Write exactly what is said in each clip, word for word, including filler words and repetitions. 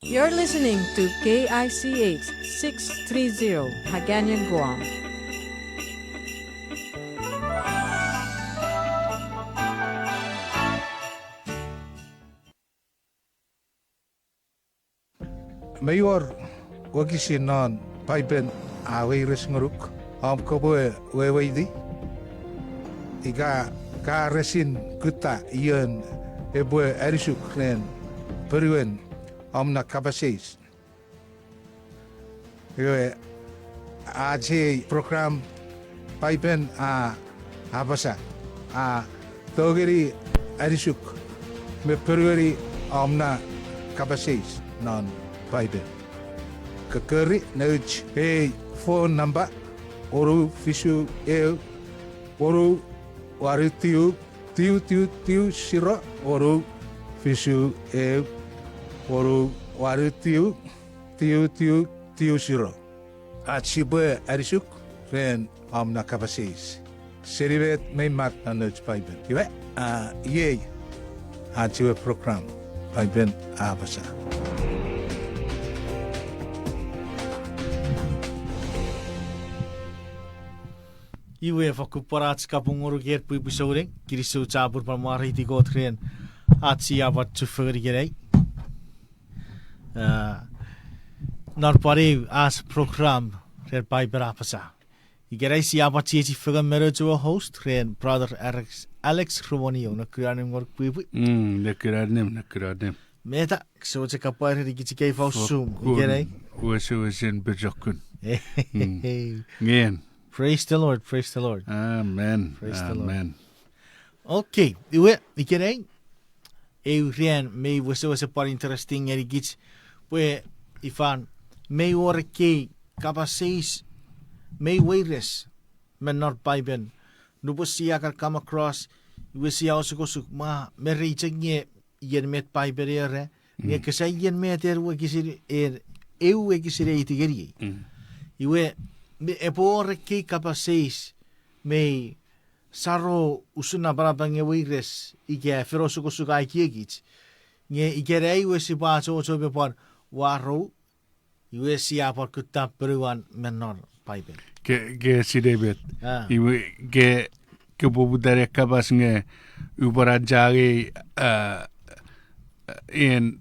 You're listening to K I C H six three zero, Hagåtña, Guam. Mei wor wokisin non Paipen a weires ngonuk om kopwe weweiti, ika ka resin kutta ion epwe anisuk ren ponuen om na kapas eis. Iwe, ach ei program Paipen a apasa a tongeni anisuk me ponueni om na kapas eis non Paipen. Kokkori nouch ei phone number, wonu fisu eu, wonu wanu tiu, tiu tiu tiu zero, wonu fisu eu, wonu wanu tiu, tiu tiu tiu zero. Ach sipwe anisuk ren om na kapas eis seni met mei mak non nouch Paipen. Iwe, a, iei ach ewe program Paipen a apasa. Iwe, fakkun pwan ach kapong ngonuk en pwipwi souneng, kinisou chapur pwan mwareiti Kot ren ach sia pwan chufengen ikenai. A, non pwan eu ach program ren Paipen a apasa. Ikenai sia pwan chiechi fengen me nouch ewe host ren Brother Alex, Alex Rumonio, ne kuna nem ngonuk pwipwi. Mm, ne kuna nem, ne kuna nem. Meta, kose mochen kapwa ren ikich ikei fan sum ikenai. Wesewesen pochokun. Ngen. Praise the Lord, praise the Lord. Amen. Praise the Lord. Amen. Okay, iwe, ikenai, eu ran mei wesewesen pwan interesting ngenikich, pwe ifan mei wor ekkei kapas eis mei weires me non Paipen. Nupwen sia kan come across, iwe sia osukosuk mwa me rei chok nge ien met Paipen era, nge kese ien met en wokisin, en eu wokisin a aiti ngeniei. Iwe, me epwe wor ekkei kapas eis mei saro usun napanapan nge weires ika fen osukosuk a ekiekich. Nge ikenai iwe sipwe achocho me pwan waro, iwe sia pwan kutta ponuan me non Paipen. Ke, ke sinei met. Iwe ke, ke poputa ne kapas nge upwe ne angei, a, en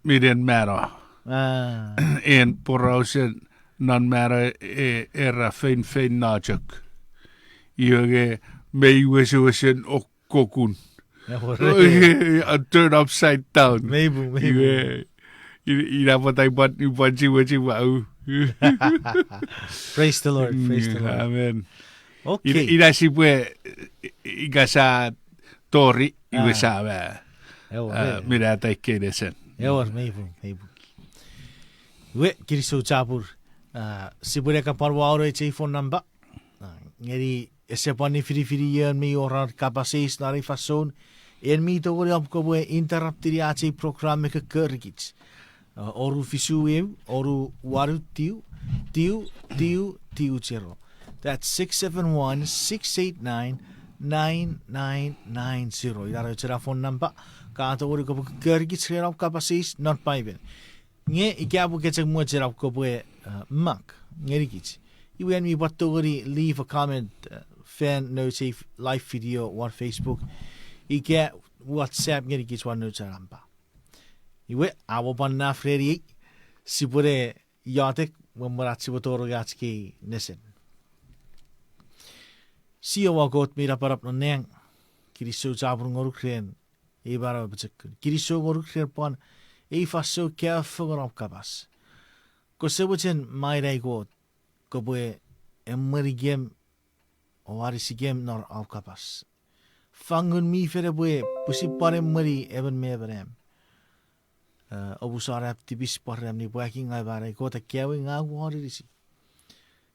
minen mano. En porausen non mano, e, era feinfeino chok. Iwe nge mei wesewesen okkokun. A turn upside down. Mei pung, mei pung. Ina pwata upwe, upwe chiwe chiwa u. Praise the Lord, praise the Lord. Amen. Okay. Ina sipwe, ika sa tori, iwe sa ma, a, minata ikkei nesen. Ewer, mei pung, mei pung. Iwe, kinisou chapur. A, sipwe ne kan pwan wano ach ei phone number. A, ngeni ese pwan nifinifin ion mi wor an kapas eis non ei fansoun, en mi tongeni om kopwe interrupt-ini ach ei program me kokkorikich. A, wonu fisu eu, wonu wanu tiu, tiu, tiu, tiu zero. That's six seven one, six eight nine, nine nine nine zero. Ina nouch ena phone number, ka tongeni kopwe kokkorikich ren om kapas eis non Paipen. Nge ika pwe ke chok mochen om kopwe, a, mak ngenikich, iwe en mi pwan tongeni leave a comment, a, fan nouch ei live video won Facebook ika WhatsApp ngenikich won nouch ena number. Iwe, a mo pwan naf reniei, sipwe ne iotek me mwen ach sipwe tonong ach kei nesen. Sia Kot mi napanap non nang, kinisou chapur ngonuk ren ei manauen pochokun. Kinisou ngonuk ren pwan ei fansoun kaeo fengen om kapas. Kose mochen, Maing Kot, kopwe emwenikem o anisikem non om kapas. Fansoun mi fen epwe pwisin pwan emweni emon me emon am. A, omusano am tipis pwan am nipwakingaw, Maing Kot, akkaewingaw won inisi.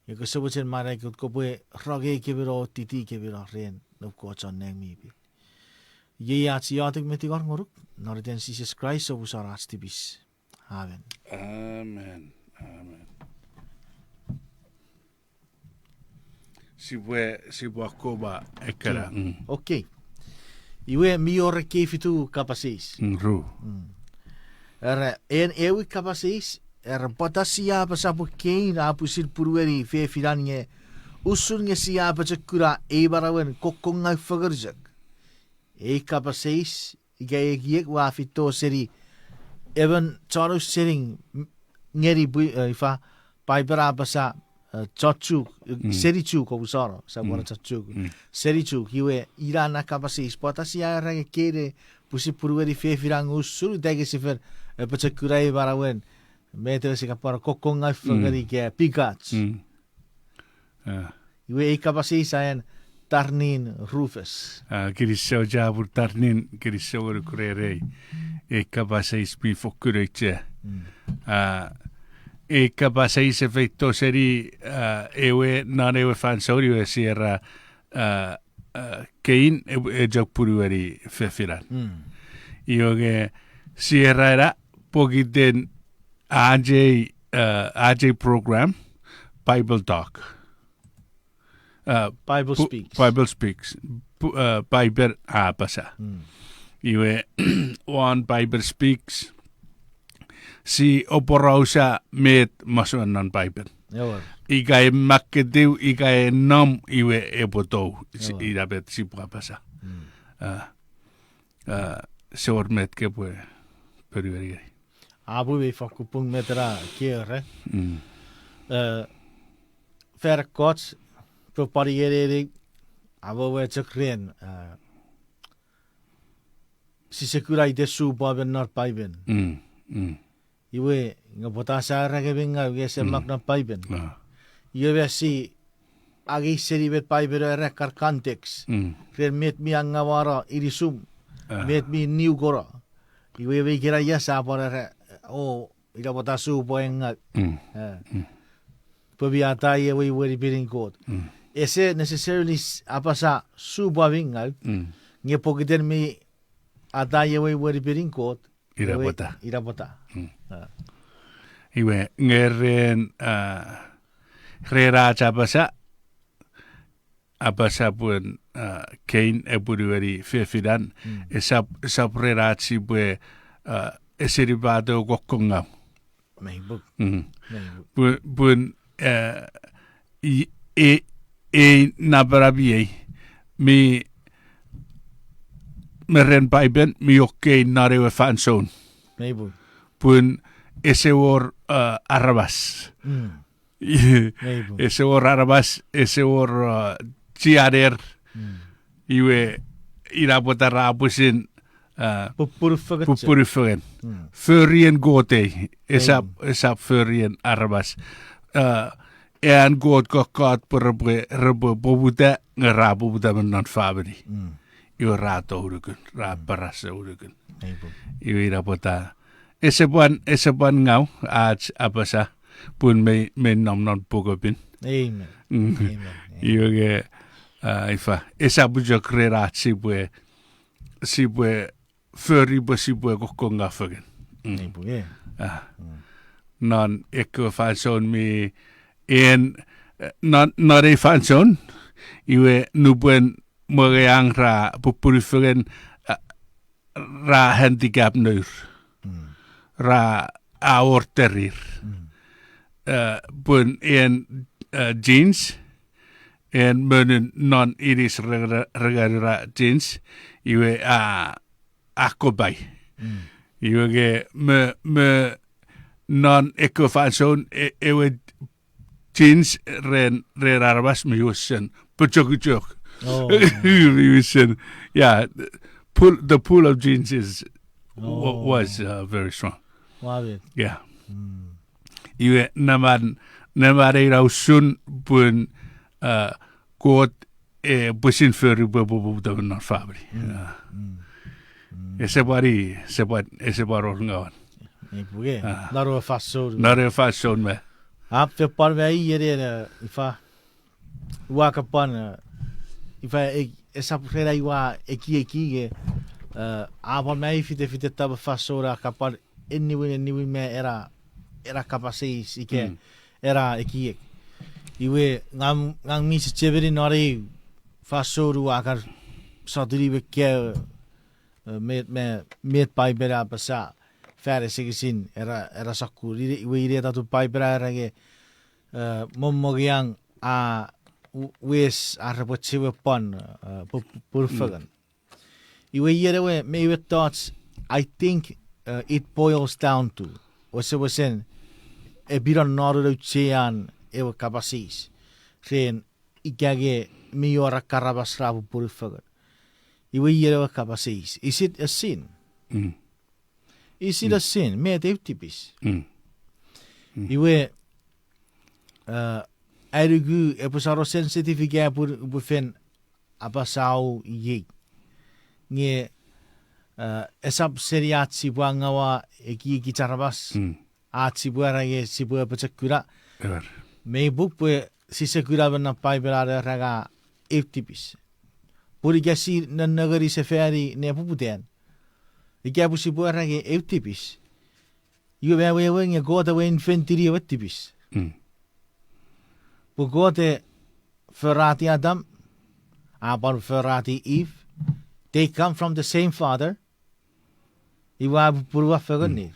Nge kose mochen, Maing Kot, kopwe rongei kemi o titi kemi ren noum Kot chon nang mi pin. Iei ach iotek me tingor ngonuk non iten Jises Kraist, omusano ach tipis. Amen. Amen. Amen. Sipwe, sipwe akkomwa ekkana. Okay. Iwe mi wor ekkei fitu kapas eis. Ru. Era, en ewe kapas eis, era pwata sia apasa pwe Kein a pwisin punueni fefinan nge usun nge sia apochokuna ei manauen kokkongau fengen chok. Ei kapas eis, ika ekiek ua feito seni emon chon ausening ngeni pwi, ifa, Paipen a apasa, chon Chuuk, seni Chuuk, omusano, sa pwan chon Chuuk. Seni Chuuk, iwe ina na kapas eis, pwata sia era nge Kein a pwisin punueni fefinan nge usun ita nge sipwe apochokuna ei manauen, met ewe sia kan pwan kokkongau fengen ika pwikach. Iwe ei kapas eis a en Tarnin Rufus. Kinisou chapur Tarnin, kinisou ngonuk ren ei. Ei kapas eis mi fokkun auchea. Ei kapas eis e feito seni, ewe, non ewe fansoun iwe sia era, Kein e chok punueni fefinan. Iwe nge sia era ena pokiten ach ei, ach ei program, Bible Talk. Bible Speaks. Paipen a apasa. Iwe, won Bible Speaks, si aporausa met masouen non Paipen. Ika e makketiw, ika e nom, iwe epwe tou. Ina met sipwe apasa. Ese wor met kopwe ponueni ngeni. A pwe mei fakkun pung met ena kere. Fan ekkoch, pwe pwan ikenai, a wewe chok ren, sise kuna iten supwamen non Paipen. Iwe, nge pwata sa era nge mi ngau nge ese mak non Paipen. Iwe mi si angei seni met Paipen era kan context. Ren met mi angawano inisum. Met mi niukono. Iwe mei ikenai sa pwan era, o, ina pwata supwa mi ngau. Pwe mi atai ewe imwen pinin Kot. Ese necessarily apasa supwa mi ngau. Nge pokiten mi atai ewe imwen pinin Kot, ina pwata. Iwe, nge ren, ren ach apasa, apasa pwe, Kein e punueni fefinan, esap, esap ren ach sipwe, esenipato kokkongau. Pwe, pwe, ei, ei napanap iei, mi, me ren Paipen, mi wor Kein non ewe fansoun. Pwe ese wor, aramas. Ese wor aramas, ese wor, chianer, iwe ina pwata ra pwisin, pupunu fengen. Forien Kot ei, esap, esap forien aramas. An Kot kokkot pwe repwe, repwe poputa, nge ra poputa me non famini. Iwe ra tou nukun, ra parasa nukun. Iwe ina pwata, ese pwan, ese pwan ngau ach apasa, pun mei, mei nom non pukopin. Iwe nge, ifa, esap chok ren ach sipwe, sipwe fori pwe sipwe kokkongau fengen. Non ekkewe fansoun mi en, non, non ei fansoun, iwe nupwen mwengeang ra pupunu fengen, ra handicap nour. Ra a wor terir. Pun en, genes, en monun non inis re-, re-, rengan ra genes, iwe a, a kopai. Iwe nge me, me non ekkewe fansoun, ewe genes ren, ren aramas mi wesen pochokuchok. Mi wesen, yeah, pool, the pool of genes is, was, very strong. Yeah. Iwe neman, neman ina usun pun, Kot e pwisin fori pwe poputa me non famini. Ese pwan i, ese pwan, ese pwan wor ngawan. Non ewe fansoun me. Ap fe pwan me i ene, ifa, ua kan pwan, ifa, esap ren ai ua ekieki nge, a pwan me i fitefite ta me fansoun a kan pwan eniwin, eniwin me ena, ena kapas eis ika ena ekiek. Iwe ngang, ngang mi chechemeni non ei fansoun ua kan sotuni me kaeo, met, me, met Paipen a apasa. fan esekisin era, era sokkun. Ine, iwe ine atun Paipen a era nge, eh, mommongiang a w-, wes ar repwe chiwen pwan, eh, pu-, pu-, pun fengen. Iwe ien ewe me ewe mettoch, I think, uh, it boils down to, wesewesen, epinon non auchean ewe kapas eis. Ren ika nge mi wor ekkei aramas ra pupunu fengen. Iwe ien ewe kapas eis. Is it a sin? Mm. Is it a sin? Met eu tipis? Mm. Mm. Iwe, uh, ai nuku epwe sano sensitive ika pun upwe fen apasau iei. Nge, uh, esap seni ach sipwe angaua ekiekich aramas. Mm. Ach sipwe era nge sipwe apochokuna. Ewer. Mei puk pwe sise kuna me non Paipen a era nge eu tipis. Pun ika si nennengeni sefani nepoputan. Ika pwe sipwe era nge eu tipis. Iwe me wewe nge Kot ewe inventini ewe tipis. Mm. Pwe Kot e forati Adam, a pwan forati Eve. They come from the same father. Iwe a pupunu fengen ir.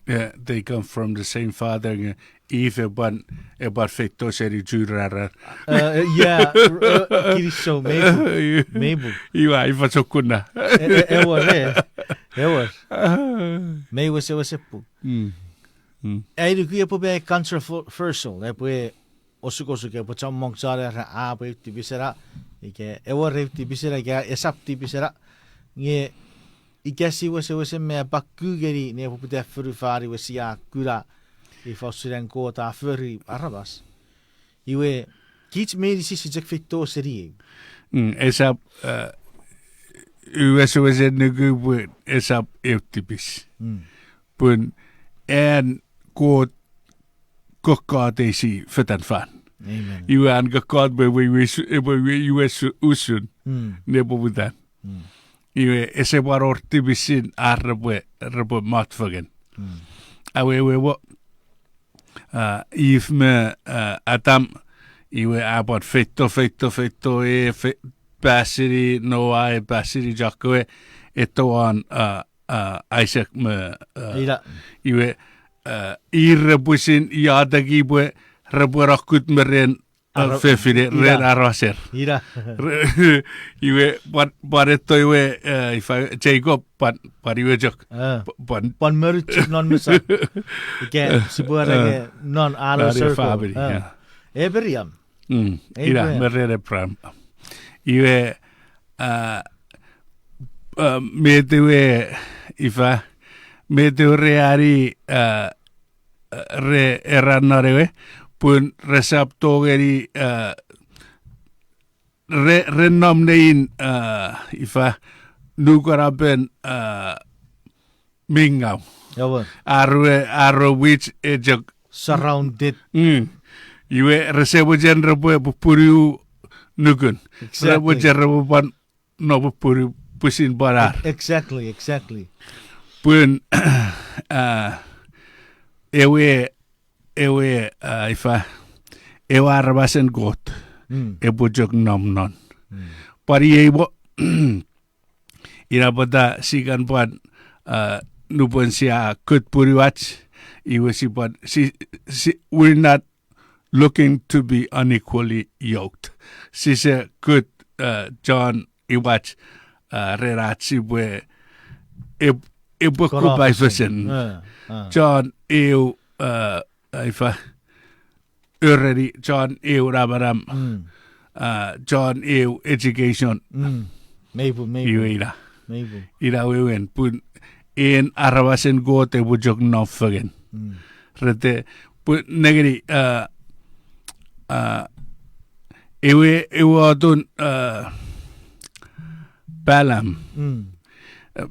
Yeah, they come from the same father, nge Eve e pwan, e pwan feito seni chun rarar. Uh, yeah, r-, uh, kinisou, mei puk. Mei puk. Iwe, ifa sokkun na. E, e, ewer, e. Ewer. Mei wesewesen puk. Mm. Mm. Ai nuku epwe pwe controversial, epwe osukosuk, epwe chommong chon era a pwe eu tipis ena, ika ewer eu tipis ena, ika esap tipis ena, nge ika si wesewesen me apakku ngeni nepoputan fonufan iwe sia kuna ifa usun an Kot a fori aramas. Iwe, kich meinisin si chok feito seni ei. Mm, esap, uh, wesewesen nuku pwe esap eu tipis. Mm. Pun an Kot kokkot eisi fetan fan. Amen. Iwe an kokkot pwe epwe iwe su-, epwe iwe su-, usun. Mm. Nepoputan. Mm. Iwe ese pwan wor tipisin ar repwe, repwe mot fengen. Mm. Awewe mo, uh, Eve me, uh, Adam, iwe a pwan feito, feito, feito, e fe-, pasini Noa, e pasini chokkewe, e tou won, uh, uh, Isaac me, uh, ina. Iwe, uh, ir repwisin ioteki pwe repwe rokkut me ren, uh, fefine, ren araser. Ina. Re-, iwe, pwan, pwan etto iwe, uh, ifa, Jacob, pwan, pwan iwe chok. Ah. P-, pwan. Pwan monu chok non mesan. Ika, sipwe era nge non, non a circle. Family, ah. Yeah. Abraham. Mm, ina, Abraham. Me ren Abraham. Iwe, uh, uh, met ewe, ifa, met ewe re ani, uh, re era non ewe, pun resap tongeni, uh, re, re nom nein, uh, ifa, nukanapen, uh, mi ngaw. Ewer. Ar we, ar we wich e chok surrounded. Mm. Iwe rese mochen repwe pupunu nukun. Exactly. Re mochen repwe pwan no pupunu pwisin pwan ar. Exactly, exactly. Pun, uh, ewe, ewe, uh, ifa, ewe aramasen Kot, mm, epwe chok nom non. Mm. Pwan iei mo, ina pwata si kan pwan, uh, nupwen sia kut punuach, iwe si pwan, si, si, we're not looking to be unequally yoked. Sise kut, uh, chon imwach, uh, ren ach sipwe, ep-, epwe kupai fesen. Ah, ah. Chon eu, uh, ifa, ereni chon eu namanam, mm, uh, chon eu education. Mm. Mei pun, mei pun. Iwe ina. Mei pun. Ina wewen, pun en aramasen Kot epwe chok nom fengen. Mm. Rete, pun nengeni, uh, uh, ewe, ewe otun, uh, Balaam. Mm. Uh,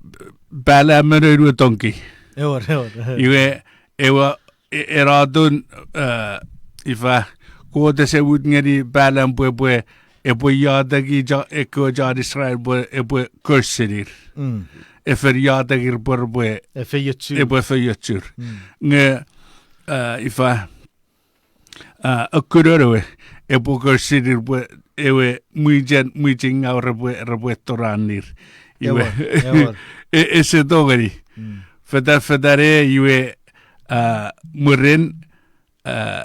Balaam me noun we tongki. Ewer, ewer. Iwe, ewe e-, ena otun, uh, ifa, Kot ese mut ngeni Balaam pwe, pwe, epwe ioteki cho-, ekkewe chon Israel pwe, epwe curse-enir. Mm. Efer iotekir pwe, pwe, efeiochur. Epwe efeiochur. Mm. Nge, uh, ifa, uh, akkunon ewe, epwe curse-enir pwe, ewe mwichen, mwichen ngaw repwe, repwe toranir. Iwe, ewer, ewer. E-, ese tongeni. Mm. Fetafetane iwe, a, mwirin, a,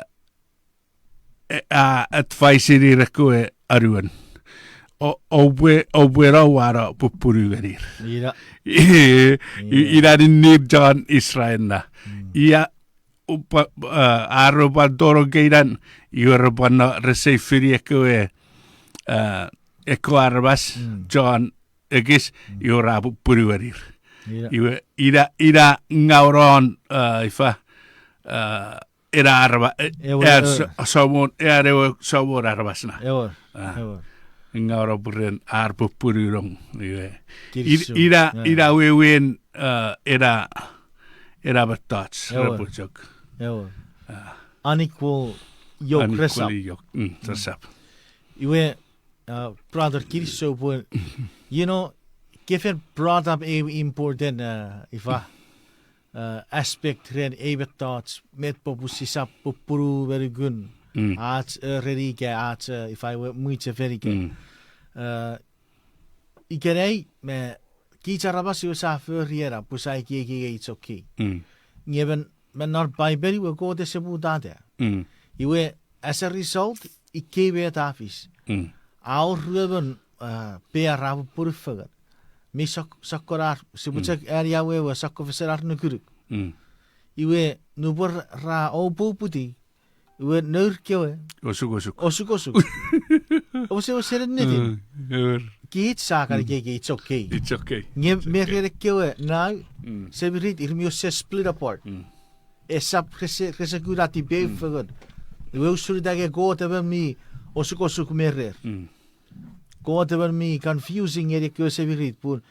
e, a, advice-ini ekkewe anuon. O, oupwe, oupwe no wano pupunu ngenir. Ina. I, i, ina ninnin chon Israel na. Ia, upwa, a, ar repwe tonong Kenan, iwe repwe no rese fini ekkewe, a, ekkewe aramas, chon ekis, iwe ra pupunu ngenir. Ina. Iwe, ina, ina ngaunon, a, ifa, a, ena arama, e, ewe, an, e, so-, somon, an ewe somon aramas na. Ewe, a, ewe. Ngaunon pwe ren ar pupunu nong, iwe. Kinisou. Ina, a, ina wewen, a, ena, ena mettoch, ewe, repwe chok. Ewe. A. Unequal yoke, unequal resap. Yoke. Mm, resap. Iwe, uh, brother, kinisou pwe, you know, Kevin brought up a important, uh, ifa, uh, aspect ren ei mettoch, met popun sisap pupunu me nukun, ach, uh, ereni ika ach, uh, ifa ewe mwichefen ika. Uh, ikenai, me, kich aramas iwe sia fori ena, pwe sia ekieki it's okay. Nge men, men non Paipen iwe Kot ese mutata. Iwe, as a result, ikkei met a fis. A wor ruemon, uh, pea ra pupunu fengen. Mi sok-, sokkonar, sipwe chok ani awewe, sokkofesen ar nukunuk. Iwe, nupwen ra oupwe uputiw, iwe nour kewe. Osukosuk. Osukosuk. Ose, ose nennetin. Kich sia kan ekieki it's okay. It's okay. Nge me ren ekkewe nau, semirit, ir mi wesen split apart. Esap rese, rese kuna tipeeu fengen. Iwe usun ita nge Kot emon mi osukosuk me rer. Kot emon mi confusing ngeni ekkewe semirit pun,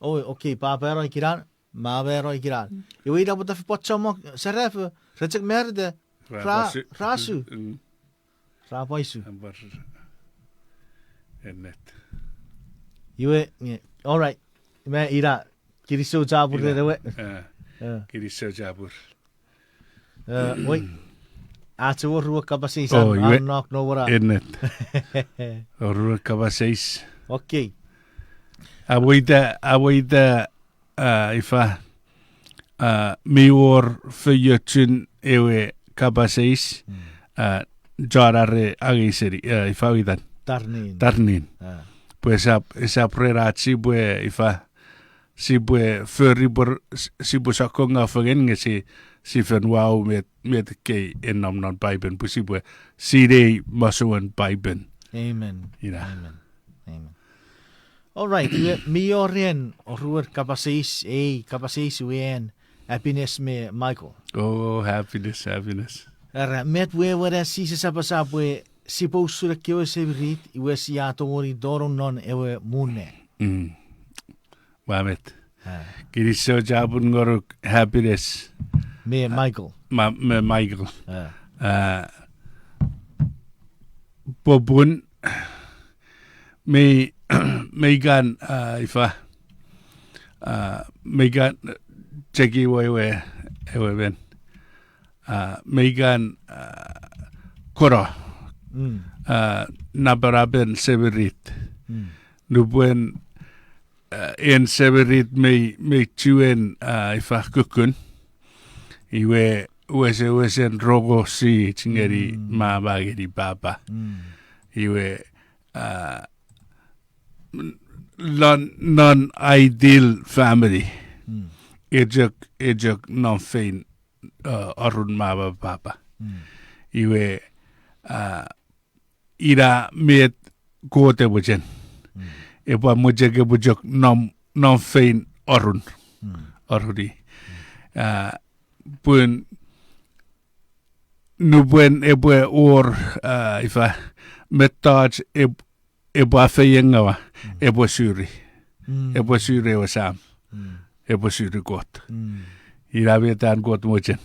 oh, okay, papa era ikinan, mama era ikinan. Iwe ina pwata fipot chommong serafo, re chok marita, ra, ra su. Ra pwaisu. Ennet. Iwe, nge, all right. Me ina, kinisou chapur ren ewe. Kinisou chapur. Oi, ach ewe rue kapas eis, oh, iwe, a nok no wora. Ennet. Rue kapas eis. Okay. Aweita, aweita, a, ifa, a, mi wor feiochun ewe kapas eis, a, chon are angei seni, a, ifa itan. Tarnin. Tarnin. Pwe esap, esap ren ach sipwe, ifa, sipwe fori pwe, sipwe sokko ngaw fengen nge si, si fen wau met, met kei e nom non Paipen, pwe sipwe sinei masouen Paipen. Amen. Ina. Amen. All right, iwe mi wor ren oruen kapas eis, ei kapas eis iwe an Happiness me Michael. Oh, Happiness, Happiness. Era, met wewen an Jises apasa pwe sipwe usun ekkewe semirit, iwe sia tongeni tonong non ewe muun nang. Ua met. Kinisou chapur ngonuk Happiness. Me Michael. Me Michael. Popun, mei, mei kan, ifa, mei kan, cheki ewe, ewe men. Mei kan, kono, napanapen semirit. Nupwen, en semirit mei, mei chuen, ifa kukkun. Iwe, wesewesen rongo sich ngeni mama ngeni papa. Iwe, non, non ideal family. Echok, echok non fein, arun mama papa. Iwe, ina met Kot e mochen. Epwe mochen epwe chok nom, nom fein arun. Aruni. Pun nupwen epwe wor, ifa, mettoch epwe afeiengawa, epwe suri. Epwe suri ewe Sam. Epwe suri Kot. Ina met an Kot mochen.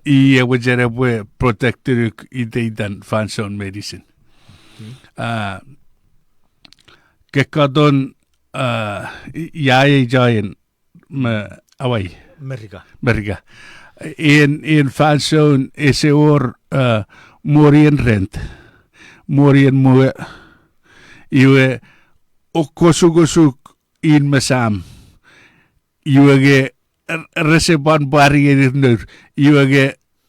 I e mochen epwe protectinuk iteitan fansoun meinisin. Kekkaton, ia ei giant me Hawaii. Merika. Merika. En, en fansoun ese wor, monien rent. Monien mue. Iwe, okkosukosuk in me Sam. Iwe nge r-, rese pwan pwari ngenir nour. Iwe nge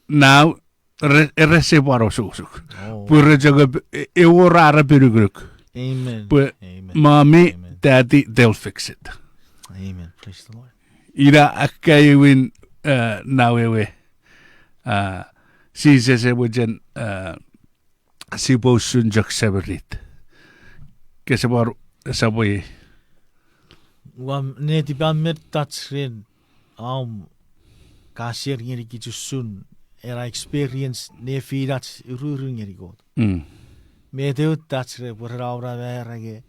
now, re-, rese pwan osukosuk. Oh. Pwe re chok ep-, e-, ewor ar epinukunuk. Amen. Pwe Amen. Mommy, Amen. Daddy, they'll fix it. Amen. Praise the Lord. Ina akkaewin, eh, nawewe. Ah, Jises ewe chen, eh, sipwe usun chok semirit. Kese pwan sapwe. Ua netipan mettoch ren om ka share ngeni kich usun ena experience nefinach ururun ngeni Kot. Mm. Met ewe touch ren pwe ren aura merenge,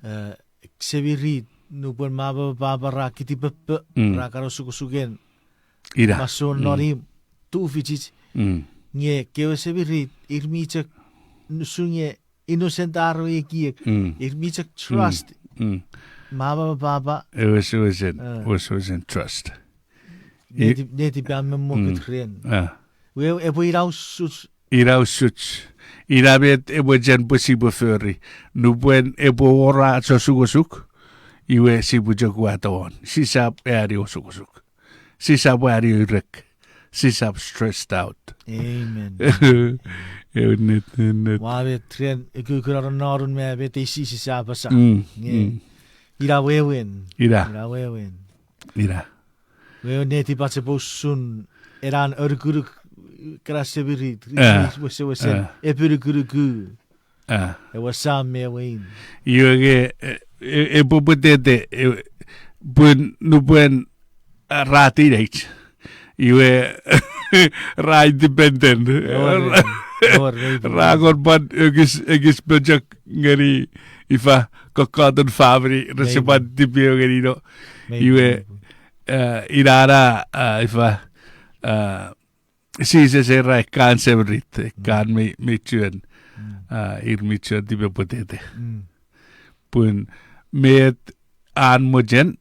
eh, semirit nupwen mama me papa ra kitipepe, mm, ra kan osukosuken. Ina. Masoun, mm, non imw, tufichich. Mm. Nge kewe semirit, ir mi chok nusun nge innocent ar we ekiek. Mm. Ir mi chok, mm, trust. Mm. Mama me papa. Ewe wesewesen, eh, wesewesen trust. Neti-, i- netipan me mokut, mm, ren. Ah. Wewe epwe ina usuch. Ina usuch. Ina met epwe chen pwe sipwe fori. Nupwen epwe wor ach osukosuk, iwe sipwe chok wato won. Sisap ani osukosuk. Sisap ani irek. Sisap stressed out. Amen. Ewe net, net. Ua met ren, ukukun aron norun me met ei Jises a apasa. Mm, nge, mm. Ina wewen. Ina. Ina wewen. Ina. Wewen netipach epwe usun, enan anukunuk, kana semirit, ah, wesewesen, ah, epinukunuku. Ah. Ewe sam me ewe imw. Iwe nge, e, e, epwe pwetete, e, pun nupwen, ah, ra teenage. Iwe, ra independent. Ewer, ewer, ewer. Ra kon pwan ekis, ekis pochokun ngeni ifa, kokkoten famini, rese pwan tipeu ngeni no. Iwe, eh, ina na, ah, ifa, ah, Jises era ekkan semirit, ekkan mi, mi chuen, ah, ir mi chuen tipepwetete. Pun met an mochen,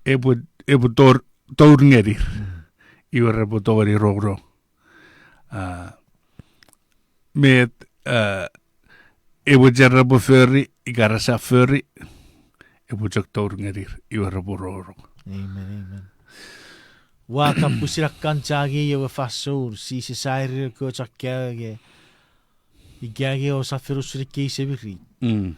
epwe, epwe tor, tour ngenir. Iwe repwe tongeni rongorong. Ah, met, ah, epwe chen repwe fori, ika resap fori, epwe chok tour ngenir, iwe repwe rongorong. Amen, amen. Ua kan pwisin akkan changei ewe fansoun, Jises a ereni ekkewe chon kaeo nge, ika nge ousap fen usun ekkei semirit. Mm.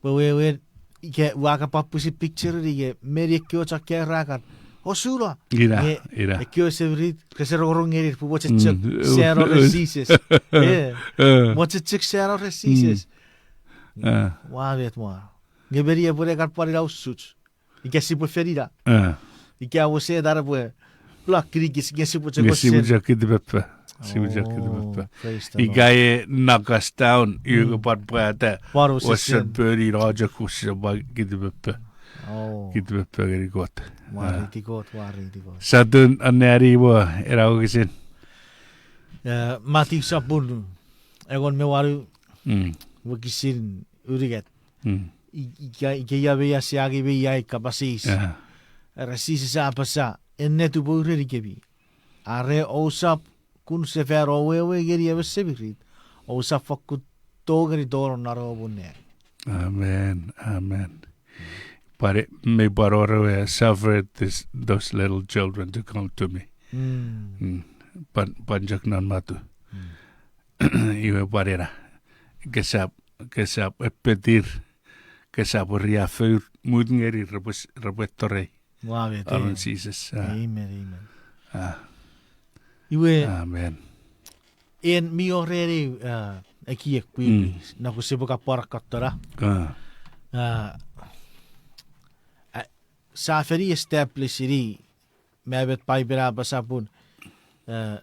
Pwe wewen, ika ua kan pwan pwisin picture-ni nge, meni ekkewe chon kaeo ra kan, osuno. Ina, nge, ina. Ekkewe semirit, rese rongorong ngenir pwe mochen chok, mm, sano ren Jises. Eh, mochen chok sano ren Jises. Ua met mwa. Nge meni epwe ne kan pwan ina usuch. Ika sipwe fen ina. Ika wesen epwe block-ini kich nge sipwe chok, nge sipwe chok kitipepe. Sipwe chok kitipepe. Oh, praise the Lord. Ika e knock us down, iwe ke pwan pwata. Pwan wesen, wesen pwoni no chok wesen pwan kitipepe. Oh. Kitipepe ngeni Kot. Mwareiti Kot, mwareiti Kot. Sa tun anneani mo ena wokisin. Eh, Matiu sopun engon me wanu, mm, wokisin unungat. Mm. I-, ika, ika ia me ia sia angei me ia ei kapas eis. Era Jises a apasa, ennet upwe urenikemi. Are ousap kun sefan o wewe ngeni emon semirit, ousap fokkun tongeni tonong non ewe muun nang. Amen, amen. Pwan, mi pwan wor ewe, suffer this, those little children to come to me. Mm. Mm. Pwan, pwan chok non Matiu. Mm. Iwe pwan ena. Kesap, kesap epetir, kesap riaffou, mut ngeni repwe s-, repwe torei. Ua met, amen. Aron Jises, ah. Amen, amen. Ah. Iwe, amen. En mi wor eni, ah, ekiek pwipwi, mm, noko sipwe kan pwan akkatona. Ah. Ah, ah, sa fen establish-ini, me met Paipen a apasa pun, eh,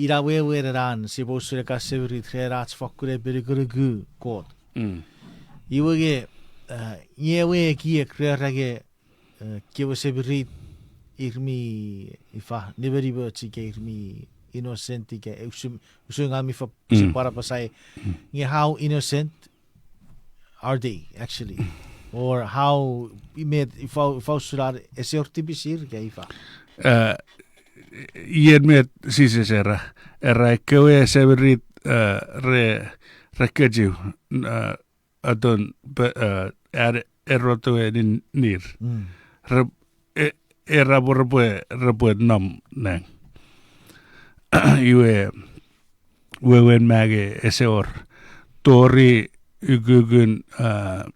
ina wewen ena sipwe usun ekkan semirit ren ach fokkun epinukunuku Kot. Mm. Iwe nge, eh, nge ewe ekiek ren ena nge, eh, kewe semirit ir mi ifa, nimenimoch ika ir mi innocent ika, eh, usun, usun ngang mi fa, mm, sipwe pwan apasa, mm, nge how innocent are they, actually? Or how, met, ifa, ifa usun ar, ese wor tipisir, ika ifa? Eh, ien met Jises era, era ekkewe semirit, eh, re, re kechiw, eh, atun, pe, eh, ar, eroto ewe nin-, nir. Mm. Re, eh, era pwe repwe, repwe nom nang. Iwe, wewen me nge ese wor tori ukukun, ah,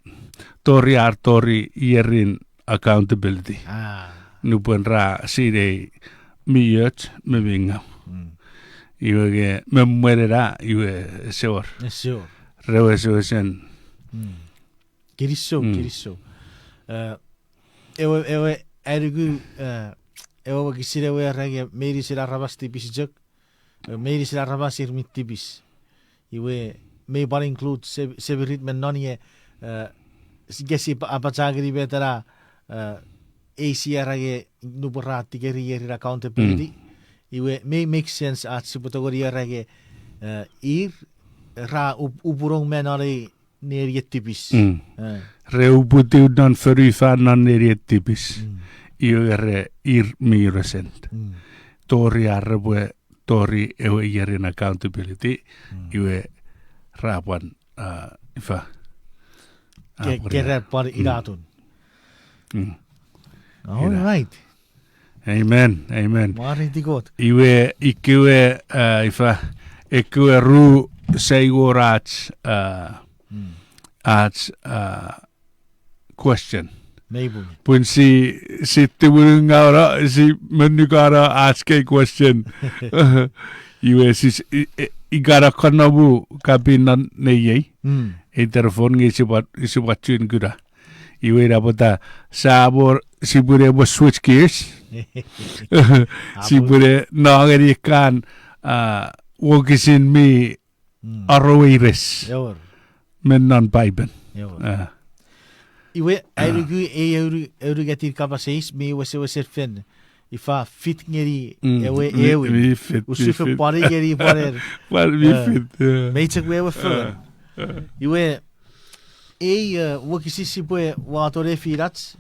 tori ar tori ierin accountability. Ah. Nupwen ra sinei mi och me mi ngau. Mm. Iwe nge me mwen ena, iwe ese wor. Ese wor. Re wesewesen. Mm. Kinisou, mm, kinisou. Eh, ewe, ewe, anuku, eh, ewe wokisin ewe era nge meinisin aramas tipis chok. Eh, meinisin aramas ir mi tipis. Iwe, mi pwan include se-, semirit me non ie, eh, s-, ke si pa-, apachangeni met ena, eh, eisi era nge nupwen ra tikeri ierin accountability. Mm. Iwe, mi make sense ach sipwe tongeni era nge, eh, ir, ra up-, upunong me non ei nenien tipis. Mm. Eh. Re uputiw non fonufan non nenien tipis. Mm. Iwe re ir mi innocent. Mm. Tori ar repwe, tori ewe ierin accountability. Mm. Iwe ra pwan, ah, ifa. Ke-, ah, pwan kera ina. Pwan, mm, ina atun. Mm. All right. Amen, amen. Mwareiti Kot. Iwe, ikewe, ah, ifa, ekkewe ru saingon ach, ah, mm, ach, ah, question. Nei pun. Pun si, si timunungauno, si monukano ach kei question. Iwe, si, i, i, ikana konomu kapin non neiei. Mm. Ei telefon nge sipwe, sipwe chun kuna. Iwe ina pwata sa mwo sipwene mwo switch gears. Sipwene no ngeni ekkan, ah, wokisin mi, mm, aro weires. Ewer. Me non Paipen. Ewer. Ah. Iwe, ah, anuku ei aunu-, aunungatin kapas eis mi wesewesen fen. Ifa fit ngeni, mm, ewe mi, ewin. Mi fit, usun mi fen fit. Pwari ngeni pwanen. Pwan mi, eh, fit, eh. Mei chok wewe fo. Eh, eh. Iwe, ei, eh, wokisin sipwe wato nefinach,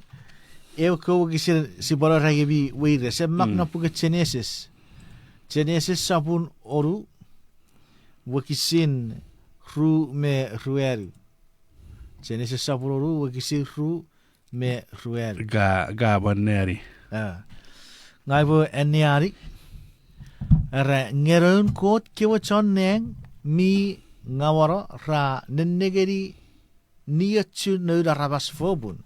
ewe ko wokisin sipwe no era nge mi weires. E mak, mm, non puken Genesis. Genesis sopun onu, wokisin ru me ruanu. Genesis sopun onu, wokisin ru me ruanu. Ka, ka pwan anneani. Ah. Ngang upwe anneani. Era, nge noun Kot kewe chon nang mi ngauano ra nennengeni niochun noun aramas fopun.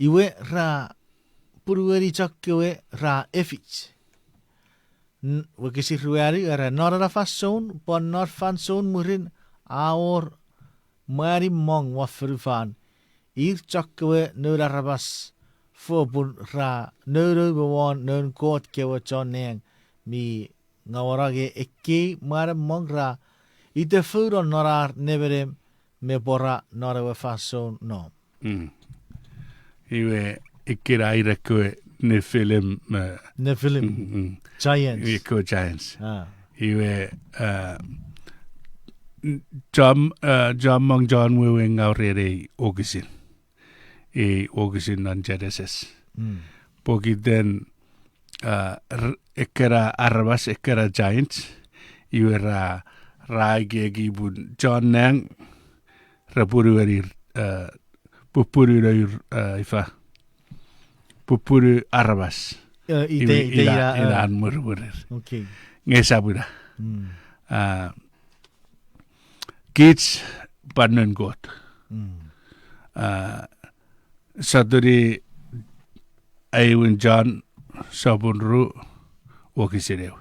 Iwe ra punueni chokkewe ra efich. N-, wokisin ruanu, era, non ena fansoun, pwan non fansoun mwirin, a wor mwanimong won fonufan, ir chokkewe noun aramas fopun ra nounou me won noun Kot kewe chon nang mi ngauano nge ekkei mwanimong ra itefouno non ar nemenem me pwora non ewe fansoun nom. Mm. Iwe, ikkena ir ekkewe Nephilim, eh, Nephilim. Mm, mm. Giants. Ekkewe giants. Ah. Iwe, eh, n-, chom, eh, chommong chon wewe ngaw ren ei wokisin. Ei wokisin non Genesis. Mm. Pokiten, ah, r-, ekkena aramas, ekkena giants, iwe ra, ra ekieki pun chon nang, ra punueni, ah, pupunu nour, ah, ifa. Pupunu aramas. Eh, ite, iwe ite ina, ina, ina, ah, an mwirimwirir. Okay. Nge esap ina. Mm. Ah, kich pwan noun Kot. Mm. Ah, sotuni aewin John, sopun ru, wokisin eu.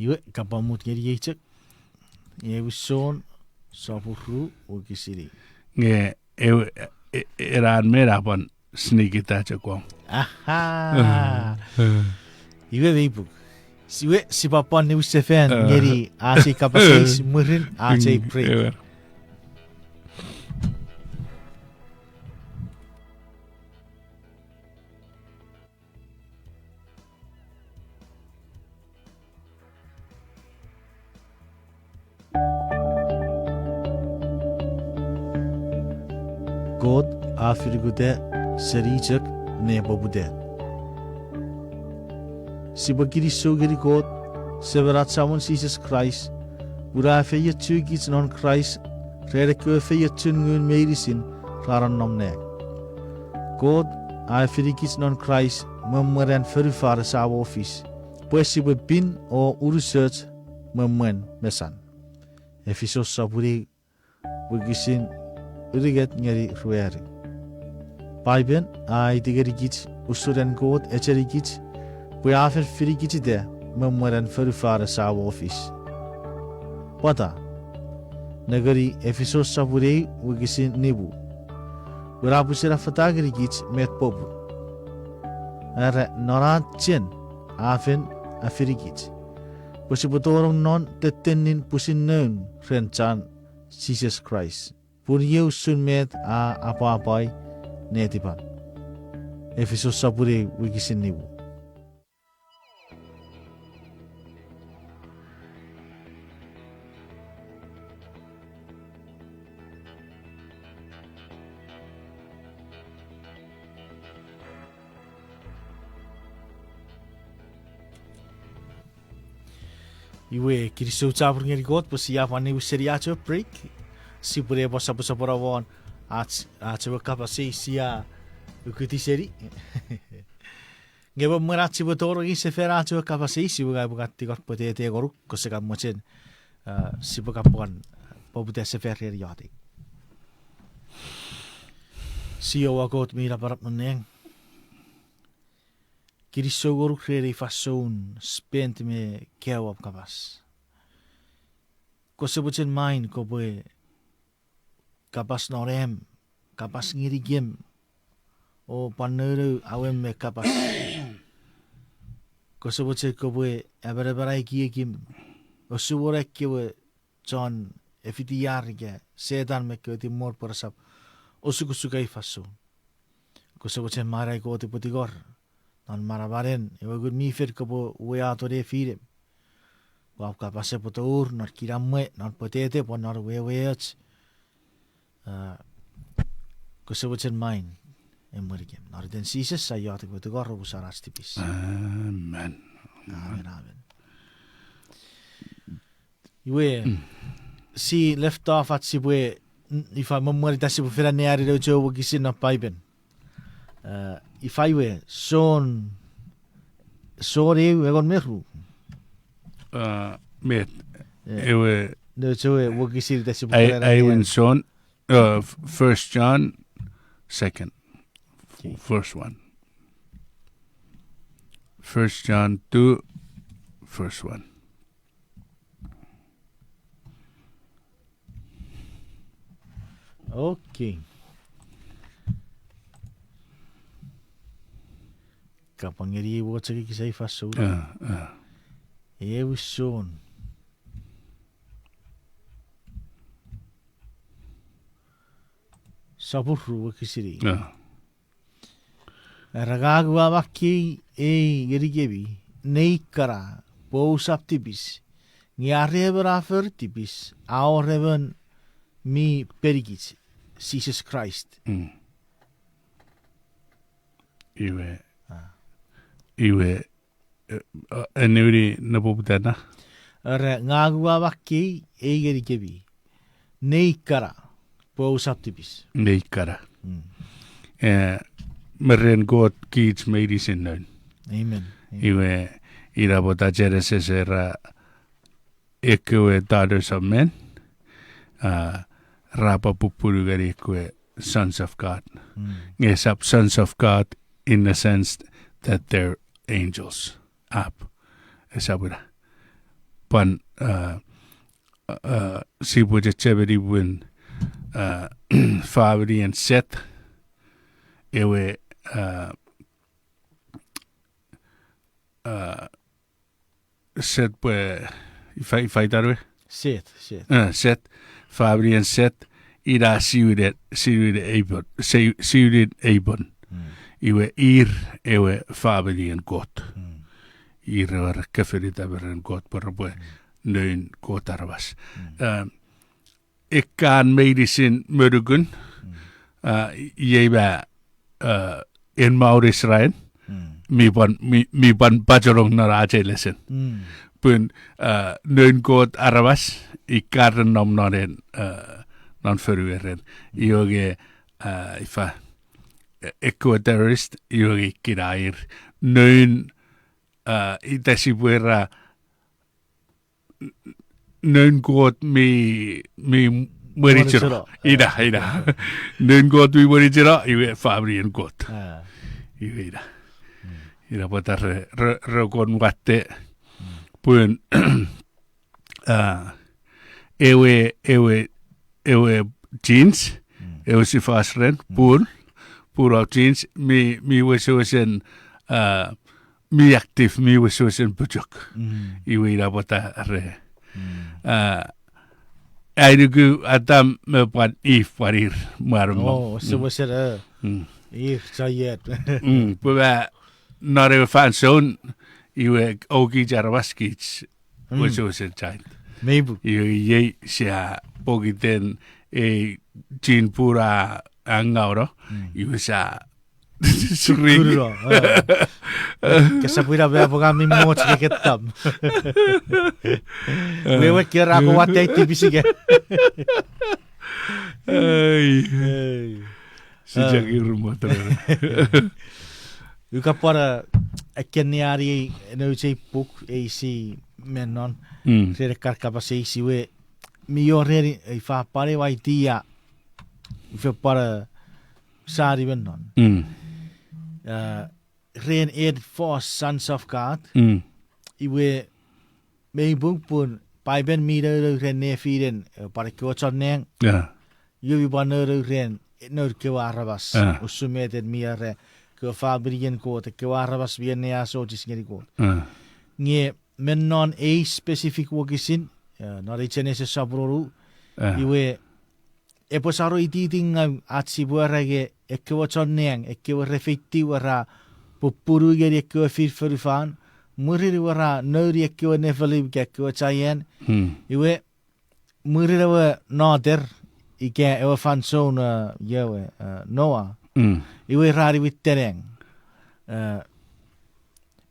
Iwe, kapamut ngeni ei chok. Ewe John, sopun ru, wokisin eu. Nge, ewe, e-, e-, eran me na pwan snikita chok wom. Aha. Iwe mei puk. Siwe, sipwe pwan niwinsefan, ah, ngeni ach ei kapas eis mwirin ach ei, mm, break. Ewer. Kot a finukuta seni chok ne poputa. Sipwe kinisou ngeni Kot, Semen ach Samon Jises Kraist, pun a efeiochukich non Kraist ren ekkewe feiochun ngun meinisin ra nonnom nang. Kot a efinikich non Kraist me mwen an fonufan esamo fis, pwe sipwe pin o unusoch me mwen mesan. Efisos sopun eu, wokisin unungat ngeni ruanu. Paipen a aiti ngenikich usun an Kot echenikich pwe a fen finikichita me mwen an fonufan esamo fis. Pwata? Nengeni Efisos sopun eu wokisin nimu, pwe a pwisin affata ngenikich met popun. Era non an chen a fen afinikich, pwe sipwe tonong non tettenin pwisin noun ren chan Jises Kraist, pun iei usun met a apwapwai netipan. Efisos sopun eu wokisin nimu. Iwe, kinisou chapur ngeni Kot pwe sia pwan niwin seni ach ewe break. Sipwe ne pwan soposopono won ach, ach ewe kapas eis sia ukutiw seni. Nge me mwen ach sipwe tonong ngeni sefan ach ewe kapas eis, iwe ngang upwe kan tingor pwetete ngonuk, kose kan mochen, a, sipwe kan pwan poputa sefan ren iotek. Siowa Kot mi napanap non nang. Kinisou ngonuk ren ei fansoun spend me kaeo om kapas. Kose mochen main kopwe kapas non am, kapas ngenikem, o pwan nounou awem me kapas. Kose mochen kopwe amanaman ai ekiekim, osuwon ekkewe chon efitiar ika Setan me ekkewe timor pwe resap osukosuk ei fansoun. Kose mochen main ai Kot upwe tingor non manamanen ewe Ngun mi Fel kopwe uwato nefinem, pwe om kapas epwe tour non kinamwe, non pwetete, pwan non weweoch. A, kose mochen main emwenikem. Non iten Jises sia iotek me tingor, omusano ach tipis. Amen. Amen, amen. Iwe, si left off ach sipwe, ifa, me mwen ita sipwe fen anneani nouch ewe wokisin non Paipen. A, ifa iwe, Jon, Jon eu engon me ru. A, met, ewe, nouch ewe wokisin ita sipwe fen anneani. Aewin Jon, uh, First John, second, verse one. First John two, verse one. Okay. Kapwan ngeni ei wocheki kisai fansoun. Ewe Jon sopun ru wokisin ew. Era, ngang ua makkei ei ngenikemi nei kana, pwe ousap tipis, nge are emon a fori tipis, a wor emon mi penikich, Jises Kraist. Iwe, iwe, e, eniwini nepoputan na? Era, ngang ua makkei ei ngenikemi nei kana, pwe ousap tipis. Nei kana. E, me ren Kot kich meinisin noun. Amen. Iwe, ina pwata Genesis era ekkewe daughters of men, a, ra pwan pupunu ngeni ekkewe sons of God. Nge esap sons of God in the sense that they're angels. Ap, esap ina. Pwan, a, sipwe chechemeni pun, a, faminien Set, ewe, a, Set pwe, ifa, ifa itan we? Set, Set. Faminien Set, ina siwinin, siwinin Abel, siwinin Abel. Iwe ir ewe faminien Kot. Ir ewe re kefinita me ren Kot pwe repwe noun Kot aramas. Ekkan meinisin monukun, a, iei ma, a, en maun Israel, mi pwan, mi, mi pwan pachenong non ach ei lesen. Pun, a, noun Kot aramas, ika re nom non en, a, non fonu ren. Iwe nge, a, ifa, ekkewe terrorist, iwe nge kinair noun, a, ita sipwe era, noun Kot mi, mi mwenicheno. Mwenicheno, a. Ina, ina. Noun Kot mi mwenicheno, iwe faminien Kot. A. Iwe ina. Mm. Ina pwata re, re, re kon watte. Mm. Pun, a, ewe, ewe, ewe genes, mm, ewe sifas ren, mm, pun, pun a genes, mi, mi wesewesen, a, mi active, mi wesewesen pochok. Mm. Iwe ina pwata re. Mm. A, ai nuku Adam me pwan Eve pwan ir mwanumo. Oh, mm, wesewesen, a, mm, ir giant. Mm, pwe ma non ewe fansoun, iwe oukich aramas kich, mm, wesewesen giant. Meipu. Iwe iei sia pokiten ei gene pool a, a ngauno, mm, iwe sia suri. Kuruno, a. Kesap ina me apwe ka mi moch nge kettam. Wewe kera ko watte tipis ika. Ei. Ei. Sijaki, a, rumot. Uka pwan, a, ekkeniani ei nouch ei puk, ei si me non. Mm. Ren ekkar kapas eis iwe, mi wor ren ei fa pwan ew idea, ifa pwan, a, sani me non. Mm. A, ren en fos Sons of God. Mm. Iwe, mei pung pun Paipen mi nounou ren nefinen, e, pwan ekkewe chon nang. Yeah. Iwe mi pwan nounou ren, e, noun kewe aramas. Ah. Usun met en mi era, kewe faminien Kot, ekkewe aramas mi anneasochis ngeni Kot. Ah. Nge me non ei specific wokisin, e, non ei Genesis sopun wonu, ah, iwe, epwe sano ititingau ach sipwe era nge ekkewe chon nang, ekkewe re feitiw ra pupunu ngeni ekkewe fin fonufan, mwirin iwe ra nouni ekkewe Nephilim ika ekkewe giant, hmm, iwe, mwirin ewe noter, ika ewe fansoun, e, iewe, e, Noa, mm, iwe ra niwinto nang. E,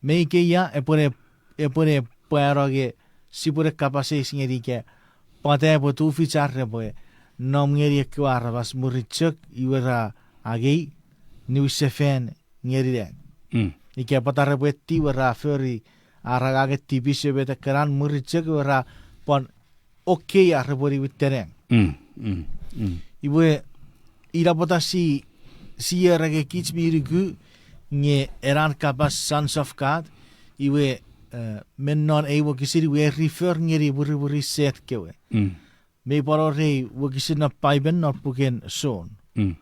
me ikeia epwene, epwene pwano nge sipwene kapas eis ngeni ika pwata epwe tufich ar repwe nom ngeni ekkewe aramas mwirin chok iwe ra angei niwinsefan ngeni nang. Mm. Ika pwata repwe eti iwe ra fori ar angangen tipis me met ekkanan mwirin chok iwe ra pwan okei ar repwe niwinto nang. Mm, mm, mm. Iwe, ina pwata si, si era nge kich mi nuku nge ena kapas Sons of God, iwe, e, me non ei wokisin iwe refer ngeni mwirimwirin set kewe. Mm. Mei pwan wor ei wokisin non Paipen non puken Jon. Mm.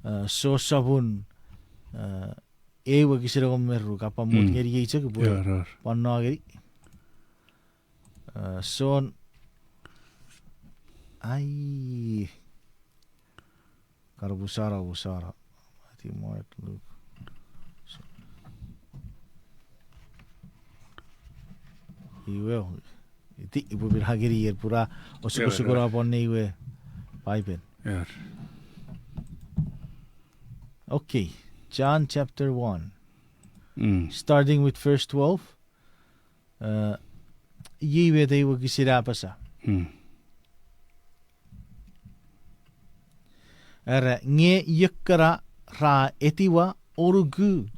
E, Jon sopun, e, ew wokisin engon me ru, ka pwan mut, mm, ngeni ei chok pwe, yeah, pwan no ngeni. E, Jon, ai, kar pusara, pusara. Matthew, Mark, Luke. So, iwe, iti, ipwe pin hakeni ier pura, osukosuk, yeah, ora pon ne iwe Paipen. Yeah. Okay, John chapter one. Mm. Starting with verse twelve. E, iei met ei wokisin a apasa. Mm. Era, nge iekana ra etiwa o nuku,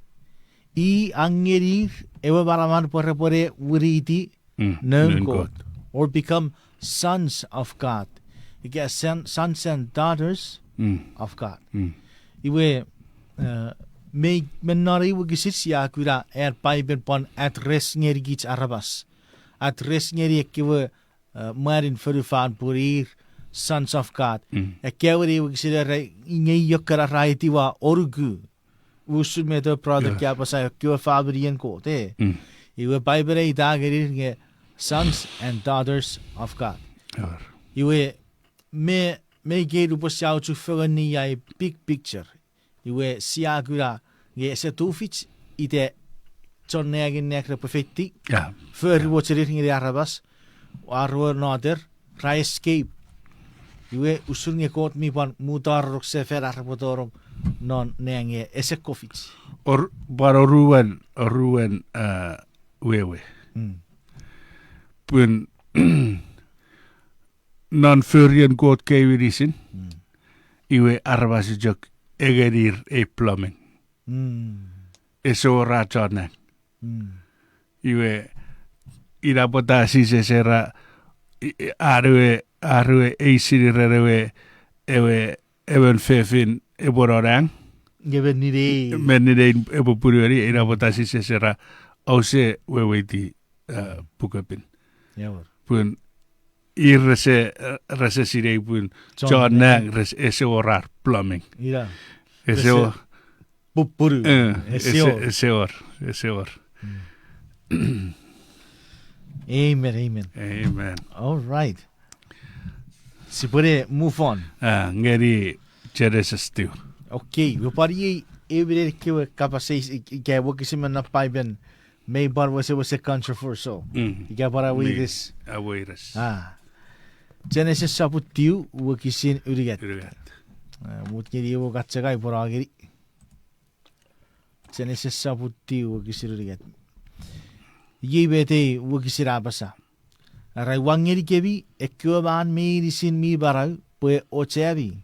i a ngenir ewe manaman pwe repwene winiti, mm, noun Kot, noun Kot, or become sons of God. Ika son-, sons and daughters, mm, of God. Mm. Iwe, e, mei, me non ei wokisin sia kuna an Paipen pwan address ngenikich aramas. Address ngeni ekkewe, e, mwanin fonufan pwe ir sons of God. Mm. Ekkewe ei wokisin era, nge iekana ra etiwa o nuku. Usun met ewe brother, yeah, ka apasa ekkewe faminien Kot, e. Mm. Iwe Paipen a aita ngenir nge sons and daughters of God. Or. Iwe me, me ikei nupwen sia uchufengeni ai big picture. Iwe sia kuna nge ese tufich ita chon nang, nang repwe feiti. Yeah. Fori, yeah, wochenir ngeni aramas. Ar we noter, ra escape. Iwe usun nge Kot mi pwan mutarok sefan ar repwe tonong non nang nge ese kofich. Or, pwan oruen, oruen, e, wewe. Mm. Pun non forien Kot kei meinisin, mm, iwe aramas chok engenir ei plumbing. Ese wor a chon nang. Iwe, ina pwata Jises era, ar ewe, ar ewe eisini ren ewe, ewe, emon fefin epwe no nang. Nge me ninei epwe punueni, ina pwata Jises era, ouse weweiti, pukepin. Pun ir rese, rese sinei pun chon nang ese wor ar plumbing. Ese wor. Pupunu. Ese wor, ese wor. Amen, amen. Amen. All right. Sipwene move on. Ngeni Genesis two. Okay, we pwan iei emon ekkewe kapas eis ika wokisin me non Paipen mei pwan wesewesen controversial. Ika pwan a weires. A weires. Genesis sopun tiu, wokisin unungat. Mut ngeni ewe kacheka ipwe no ngeni. Genesis sopun tiu, wokisin unungat. Iei met ei wokisin a apasa. Are ua ngenikemi ekkewe man meinisin mi manau pwe ochami,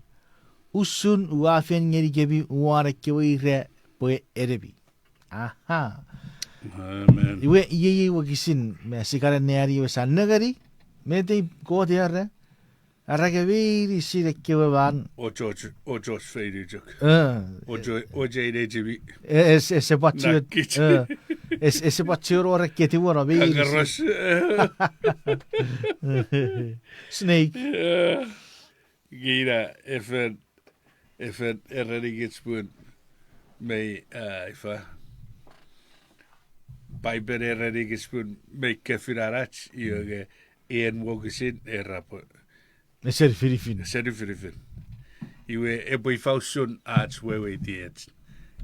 usun ua fen ngenikemi won ekkewe ira pwe enemi. Aha. Iwe iei wokisin me sia kan anneani ewe sa nengeni, met ei Kot era, are nge meinisin ekkewe man. Ochoch, ochoch feini chok. Ocho, ocho inechemi. Ese pwan chiwen, ese pwan chiwen wor ekketiweno meinisin. Snake. Ina, efen, efen erenikich pun mei, ifa. Paipen erenikich pun mei kefinanach, iwe nge en wokisin era pwe ese nifinifin. Ese nifinifin. Iwe epwe ifa usun ach weweiti ach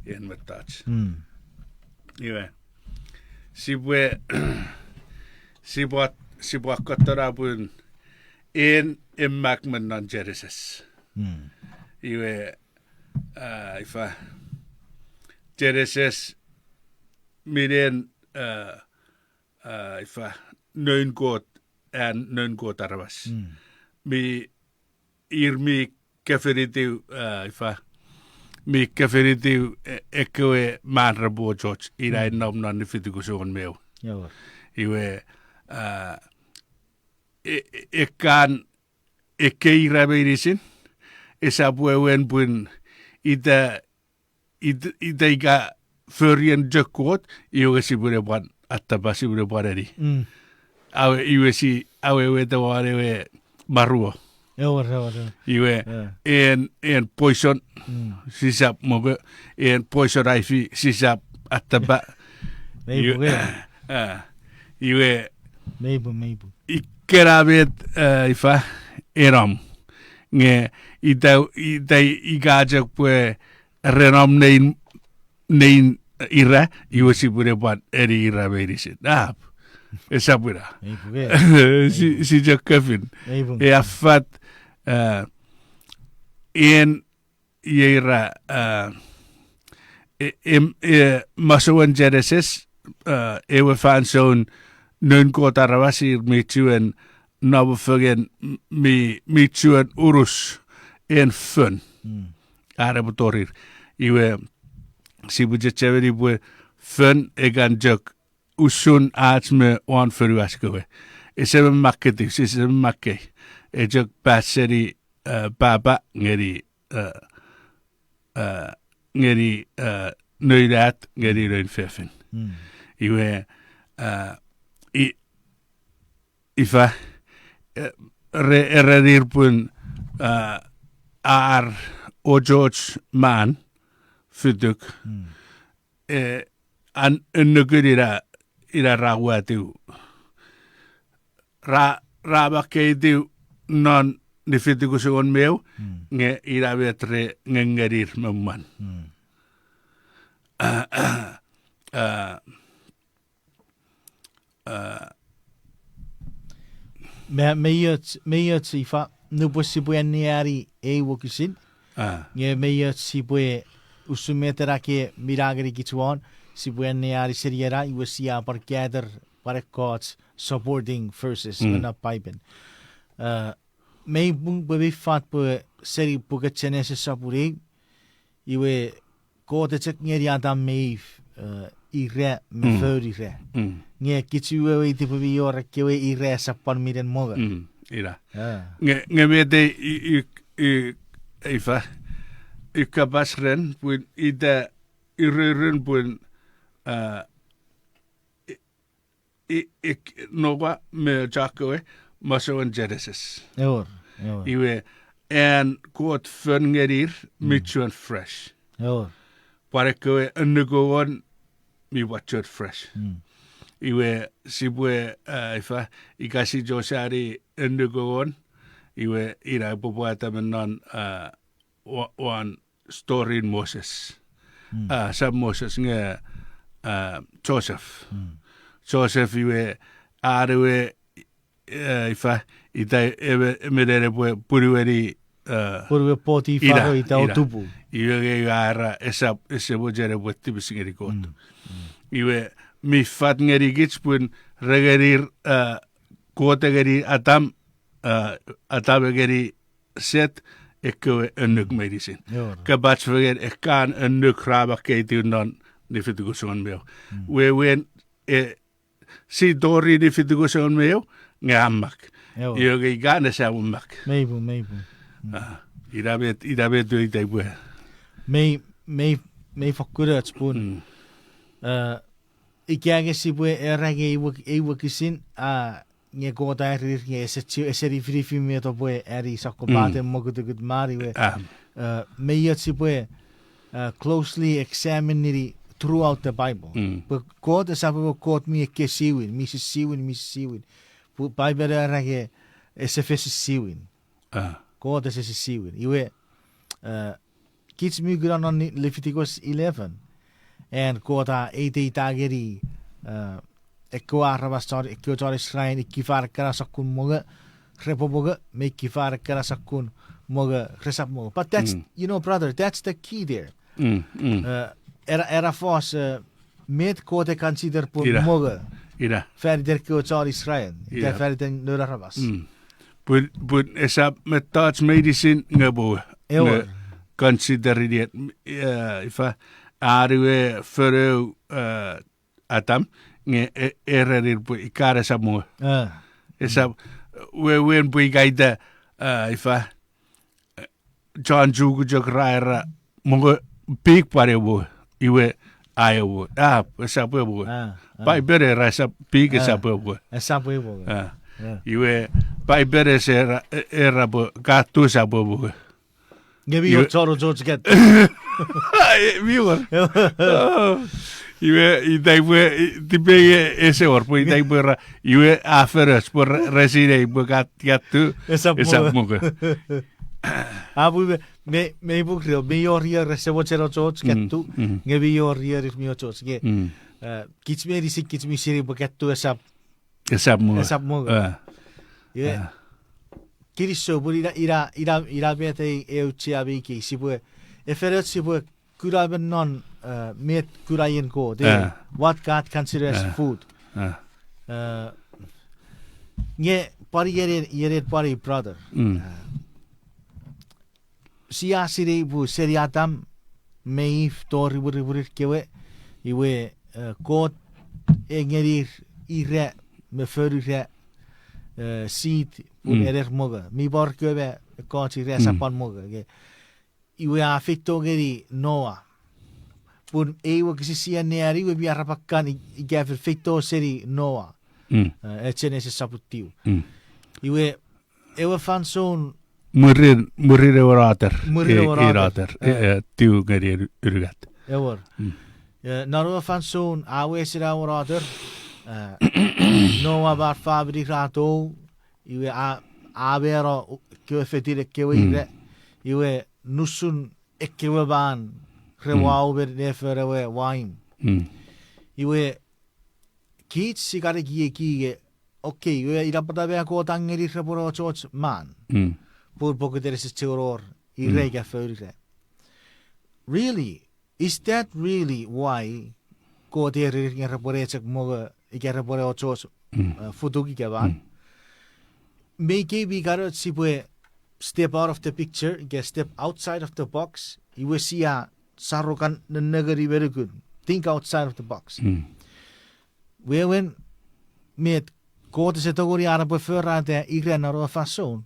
en mettoch. Iwe, sipwe, sipwe, sipwe akkotona pun en, en mak me non Genesis. Iwe, ifa, Genesis minen, ifa, noun Kot, an noun Kot aramas. Mi, ir mi kefinitiw, ifa, mi kefinitiw ekkewe man repwe ochoch, ina i nom non Nifitikus engon me eu. Iwe, ekkan, ekkei ira meinisin, esap wewen pun ita, ita ika forien chok Kot, iwe sipwene pwan attapa, sipwene pwan eni. Awe, iwe si, awe, ewe tewon ewe maruo. Iwe, en, en poison, sisap moko, en poison ivy, sisap attapa. Iwe, iwe, ikkena met, ifa, enom. Nge ita, ita ika chok pwe renom nein, nein ira, iwe sipwene pwan eni ira meinisin. Ap, esap ina. Si, si chok kefin. E affat, en, iei ira, e, masouen Genesis, ewe fansoun noun Kot aramas ir mi chuen nom fengen, mi, mi chuen unus en fon. Are pwe torir. Iwe, sipwe chechemeni pwe fon ekan chok usun ach me won fonuach kewe. Ese me makketiw, sise me makkei. E chok pas seni, papa ngeni, ngeni, noun at ngeni noun fefin. Iwe, i, ifa, re, erenir pun, ar ochoch man fituk, an, annukun ina, ina ra watiw. Ra, ra makkeitiw non Nifitikus engon me eu, nge ina met re ngengenir me mwan. Me, me ioch, me ioch ifa, nupwen sipwe anneani ei wokisin. Nge me ioch sipwe usun met ena ke mina ngenikich won, sipwe anneani seni ena, iwe sia pwan gather pwan ekkoch supporting verses me non Paipen. Mei pung pwe mi fat pwe seni puken Genesis sopun eu, Iwe, Kot e chok ngeni Adam me Eve, eh, ira me foun ira. Nge kich weweiti pwe mi wor ekkewe ira esap pwan minen mongo. Ina. Nge, nge met ei, i, i, i, ifa, i kapas ren pwe ita, irurun pwe, ah, i, i, ik, Noa me chokkewe, masouen Genesis. Ewer, ewer. Iwe, an Kot fon ngenir, mi chuen fresh. Ewer. Pwan ekkewe annuk engon, mi pwan chuen fresh. Iwe, sipwe, ah, ifa, ika si chosani annuk engon, iwe, ina pwe pwata me non, ah, wa-, wan story in Moses. Ah, esap Moses nge, ah, Joseph. Joseph iwe, an ewe, eh, ifa, ita ewe, emon epwe punueni, eh, punuwe Potifar ina, ita ina. Otupu. Iwe nge iwe a era, esap, ese mochen epwe tipis ngeni Kot. Iwe, mi fat ngenikich pun re ngenir, eh, Kot e ngeni Adam, eh, Adam e ngeni Set ekkewe annuk meinisin. Kapach fengen ekkan annuk ra makkeitiw non Lifitikus engon me eu. Wewen, e, si tori Lifitikus engon me eu, nge a mak. Iwe nge ikan esamo mak. Mei pung, mei pung. Ah, ina met, ina met we ita pwe. Mei, mei, mei fokkun och pun. Eh, ika nge sipwe era nge ei wok-, ei wokisin, ah, nge Kot a erenir nge ese chi-, ese nifinifin met epwe ani sokkopaten mokutukut man iwe. Eh, mei och sipwe, eh, closely examine-ini throughout the Bible. Pwe Kot esap ewe Kot mi ekkesiwin, mi sisiwin, mi sisiwin. Pwe Paipel era nge ese fesisiwin. Kot ese sisiwin. Iwe, eh, kich mi kuna non Leviticus eleven. An Kot a eiteita ngeni, eh, ekkewe aramas chon, ekkewe chon Israel, ikifar ekkana sokkun mongo, repwe mongo, me ikifar ekkana sokkun mongo, resap mongo. But that's, you know, brother, that's the key there. Eh, era, era fos, eh, met Kot e consider pwe mongo. Faniten ekkewe chon Israel. Ika faniten noun aramas. Pun, pun esap mettoch meinisin nge pwe, nge consider inet, eh, ifa, an ewe fonou, eh, Adam, nge e-, erenir pwe ikan esap mongo. Esap, wewen pwe ika ita, eh, ifa, chon chukuchok ra era, mongo, pik pwan ewe mongo, iwe, a ewe mongo. Ah, esap ewe mongo. Paipel era esap, pik esap ewe mongo. Esap ewe mongo. Iwe, Paipel ese era, e-, era pwe, katu esap ewe mongo. Nge mi wor chon ochoch katu. Mi wor. Iwe, ita pwe, tipei ese wor, pwe ita pwe ra, iwe, a fenoch, pwe re-, re sinei, pwe kat-, katu, esap mongo. A pwe me, me, mei pung rio, mi wor ier ese mochen ochoch katu, nge mi wor ier mi ochoch, nge, eh, kich meinisin, kich mi sinei pwe katu esap, esap mongo. Iwe, kinisou, pun ina, ina, ina, ina met ei auchea me ikei, sipwe, e fenoch sipwe kuna me non, eh, met kunaien Kot, eh, what God considers food. Eh, nge pwan ienen, ienen pwan ei brother. Eh, sia sinei pwe seni Adam me Eve tori mwirimwirir kewe, iwe, eh, Kot e ngenir ira me foun ira, eh, seed pun ener mongo. Mi pwan wor kewe me ekkoch ira esap pwan mongo. Iwe a feito ngeni Noa. Pun ei wokisin sia anneani iwe mi arap kan i-, ika fen feito seni Noa. Eh, e Genesis sopun tiu. Iwe ewe fansoun mwirin, mwirin ewe oter. Mwirin ewe oter. Eh, tiu ngeni unungat. Ewer. Eh, non ewe fansoun a wes ena ewe oter, eh, Noa me ar famini ra tou, iwe a, a mano ekkewe fetin ekkewe ira, iwe nusun ekkewe man re wau me nefon ewe wain. Iwe kich sia kan ekieki nge, okay, iwe ina pwata me Kot a ngenir repwe ochoch man. Pun pokiten ese chuen wor ira ika foun ira. Really, is that really why Kot e erenir nge repwe ne chok mongo ika repwe ne ochoch, eh, futuk ika man? Me ikei mi kan och sipwe step out of the picture, ika step outside of the box, iwe sia, sia kan nennengeni me nukun. Think outside of the box. Wewen, met Kot ese tongeni an epwe forata ira non ewe fansoun.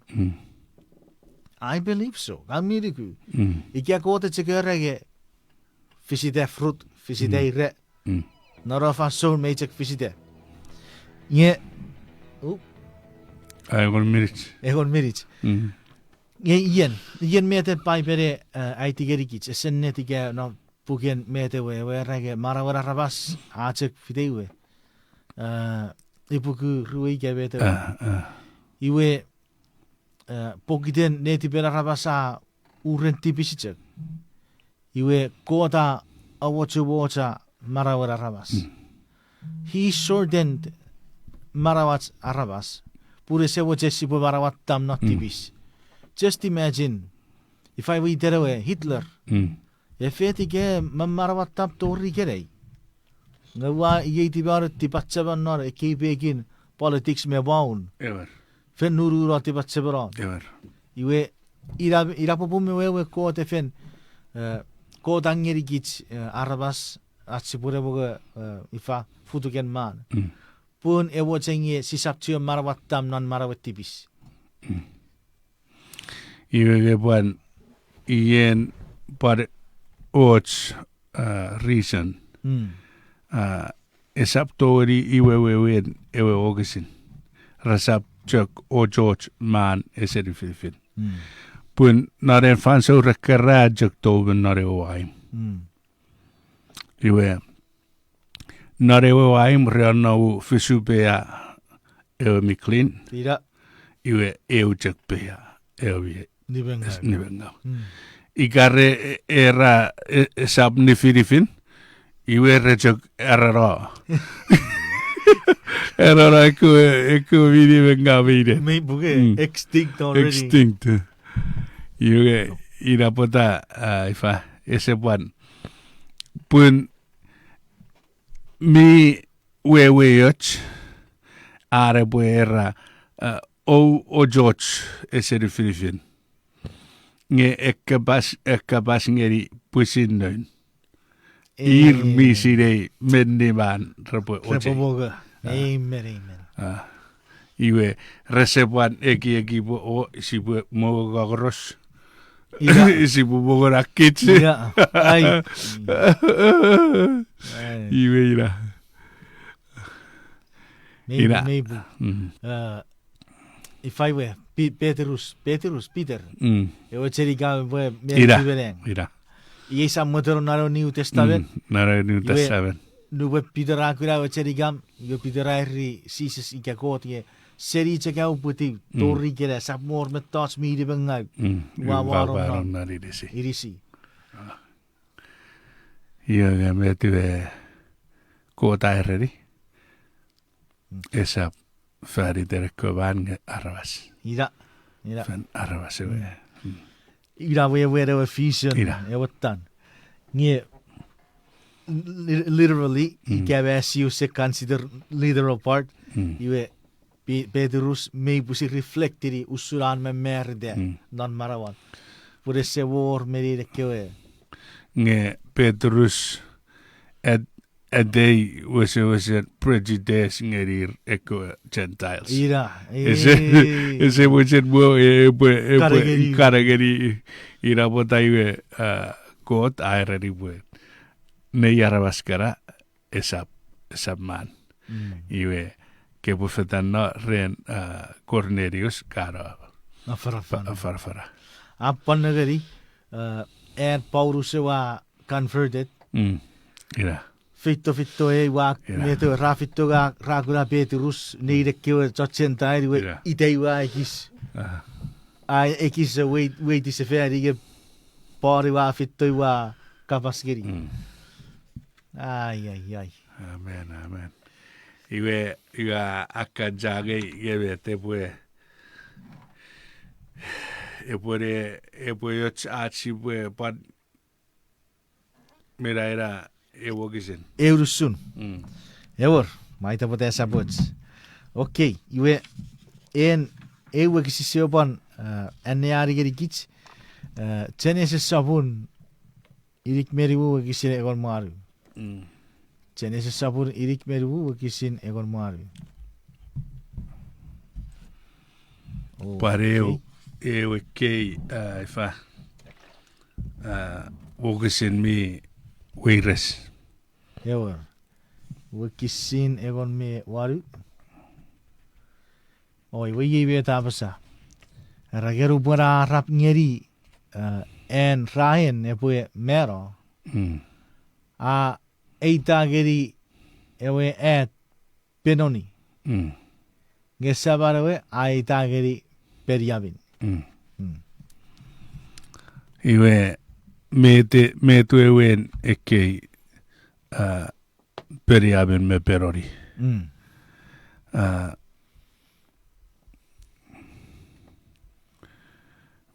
I believe so. Ngang mi nuku. Ika Kot e chok era nge fisita fruit, fisita ira. Non ewe fansoun mei chok fisita. Nge, u, engon minich. Engon minich. Nge ien, ien meten Paipel e, aiti ngenikich, ese ennet ika non puken met ewe, ewe era nge manauen aramas a chok fite we. Ipuku rue ika met ewe. Iwe, pokiten netipen aramas a uren tipis chok. Iwe Kot a amochu mocha manauen aramas. He shortened manauach aramas. Pun ese mochen sipwe manauatam non tipis. Just imagine, ifa we iten ewe Hitler. Efet ika me manauatam tori ikenai. Nge ua iei tiparu tipachem non ekkei pekin politics me maun. Fen nununo tipachem non. Iwe, ina, ina popun me wewe Kot e fen, Kot a ngenikich, aramas, ach sipwe ne mongo, ifa, futuken man. Pun e mochen nge sisap chiwen manauatam non manauen tipis. Iwe nge pwan ien pwan och, reason. Esap tongeni iwe wewen ewe wokisin. Resap chok ochoch man ese nifinifin. Pun non en fansoun re keran chok tou me non ewe waim. Iwe, non ewe waim re annou fisu pea ewe mi clean. Iwe eu chok pea ewe mi nimengau. Ika re, era, esap nifinifin, iwe re chok arano. Arano ekkewe, ekkewe mi nimengau me ine. Mei puke, extinct already. Extinct. Iwe, ina pwata, ifa, ese pwan. Pun mi weweoch, are pwe era, ou ochoch ese nifinifin. Nge ekkapas, ekkapas ngeni pwisin noun. Ir mi sinei menni man repwe ochei. Amen, amen. Iwe, rese pwan ekieki pwe o sipwe mongo kokoros. Sipwe mongo nakich. Iwe ina. Ina. Meipu. Ifa we, Petrus, Petrus, Peter. Ewe chenikam pwe me tiwenang. Iei sa mweteno non ewe New Testament. Non ewe New Testament. Nupwen Peter a kuna ewe chenikam, iwe Peter a ereni Jises ika Kot nge, seni chok a uputiw, tori ikenai, sap wor mettoch mi nimengau. Ua wano non inisi. Iwe nge met we Kot a ereni. Esap faniten ekkewe man nge aramas. Ina, ina. Fan aramas ewe. Ina wewen ewe vision, ewe tan. Nge literally, ika me as you say consider literal part, iwe Petrus mei pusin reflectini usun an mamarita non manauan. Pun ese wor meni ekkewe. Nge Petrus, at atei wesewesen prejudice ngenir ekkewe Gentiles. Ina, ese, ese wesen mo epwe, epwe kanengeni, ina pwata iwe Kot a ereni pwe nei aramas kana esap, esap man. Iwe kepwe fetanno ren Cornelius kana afarafara. A pwan nengeni, an Paulus ewe a converted. Ina. Feito feito ei ua met ewe ra feito nge ra kuna Petrus nein ekkewe chon Gentile iwe itei ua ekis. A ekis ewe weiti sefani nge Paul iwe a feito iwe a kapas ngeni. Ai, ai, ai. Amen, amen. Iwe, iwe a kan changei nge met epwe, epwe ne, epwe och ach sipwe pwan mena ena ewe wokisin. Ewe usun. Ewor, mwaita pwata esap och. Okay, iwe en ewe wokisin sipwe pwan anneani ngenikich, Genesis sopun inik me nimu wokisin engon me wanu. Mm. Genesis sopun inik me nimu wokisin engon me wanu. Oh, pwan eu, okay. Ewe kei, ah, ifa, ah, wokisin mi weires. Ewer. Wokisin engon me wanu. O, iwe iei met a apasa. Era nge nupwen a arap ngeni, eh, an Raen epwe mano, mm, a eita ngeni ewe at Penoni. Mm. Nge saman ewe a eita ngeni Peniamin. Mm. Mm. Iwe, met, met wewen ekkei, ah, Peniamin me Penoni. Mm. Ah,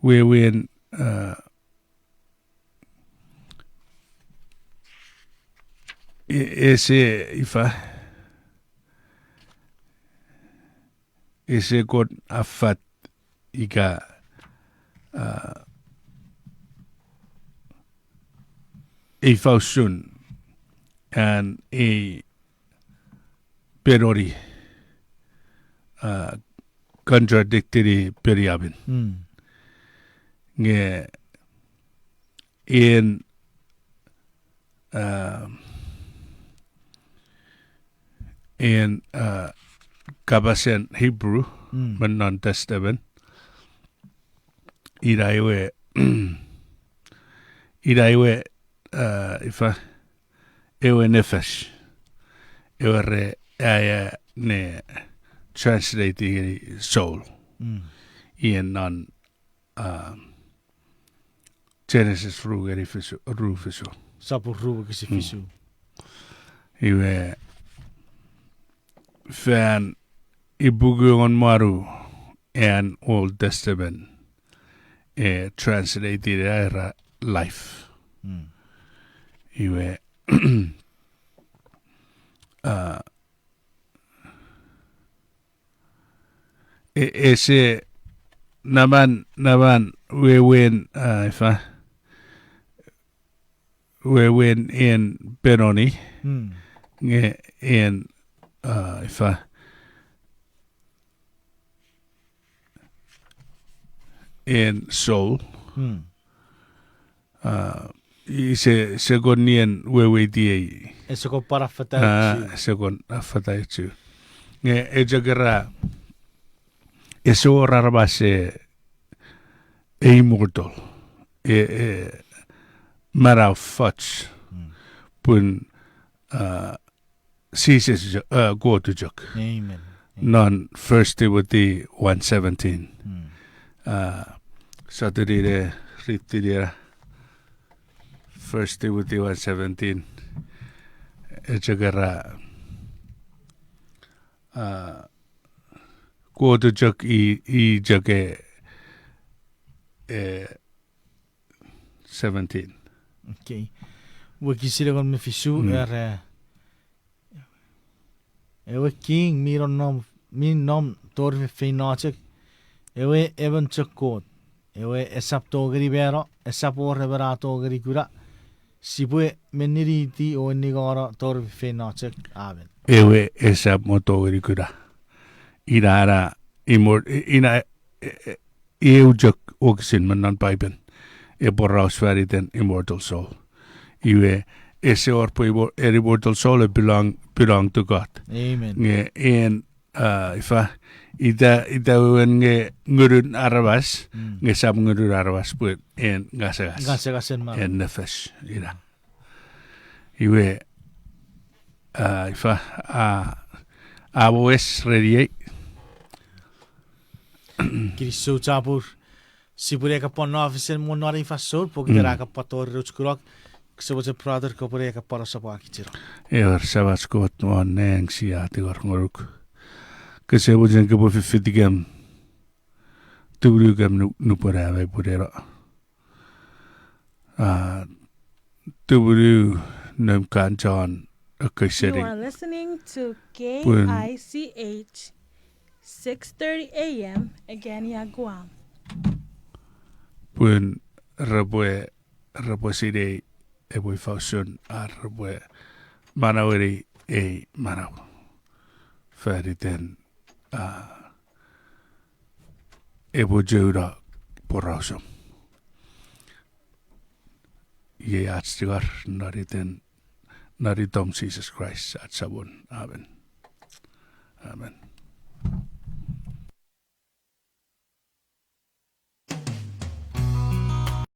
wewen, ah, e-, ese ifa, ese kon affat ika, ah, ifa usun an ei Penoni, ah, contradictini Peniamin. Mm. Nge en, ah, en, ah, kapasen Hebrew, mm, me non Testament, ina ewe, ina ewe, ah, ifa, ewe nefesh. Ewe re aea ne translate ngeni soul. Mm. Ien non, ah, Genesis ru ngeni fisu, ru fisu. Sopun ru wokisin, mm, fisu. Iwe, fan ipuku engon me wanu an Old Testament, e translate ina era life. Mm. Iwe, ah, e-, ese naman, naman wewen, ah, ifa, wewen en Penoni, mm, nge en, ah, ifa, en soul. Mm. Ah, ise, ese kon nien weweitiei. Ese kon pwan affata, ah, uchu. Ese kon affata uchu. Nge e chok era, ese wor aramas e, e immortal. E, e, manau foch. Mm. Pun, ah, Jises, ah, Kot chok. Amen. Amen. Non First Timothy one seventeen. Mm. Ah, sotuni ne ritini era. First Timothy one seventeen. E chok era, ah, Kot chok i, i chok e, e, seventeen. Okay. Wokisin engon me fisu, mm, era, ewe king mi nonnom, mi nom tori feinfeino chok, ewe emon chok Kot, ewe esap tongeni mano, esap wor emon a tongeni kuna, sipwe meniniti o enningono tori feinfeino chok. Amen. Ewe esap mo tongeni kuna. Ina, ina, imor-, ina, e, e, eu chok wokisin me non Paipen e poraus fan iten immortal soul. Iwe, ese wor pwe imo-, an immortal soul e belong, belong to God. Amen. Nge en, ah, ifa, ita, ita wewen nge ngunun aramas, mm, nge esap ngunun aramas pwe en ngasangas. Ngasangasen manau. En nefesh, ina. Iwe, ah, ifa, ah, a wes reniei. Kinisou chapur. Sipwene kapwan no fesen mo non ei fansoun, pokiten, mm, a kapwan tori roch kunok. Kose mochen brother, kopwene kapwan osopwak ichino. Ewer, Samach Kot won nang, sia tingor ngonuk. Kose mochen kopwe fifitikem. Tumunukem nu-, nupwen am aipwe neno. Ah, tumunu noum kan chon ekkewe seni. You are listening to K I C H, six thirty A M, Agana, Guam. Pun repwe, repwe sinei epwe ifa usun ar repwe manaueni ei manau fan iten, a, epwe jouno porausom. Iei ach tingor non iten, non itom Jises Kraist ach Samon, amen.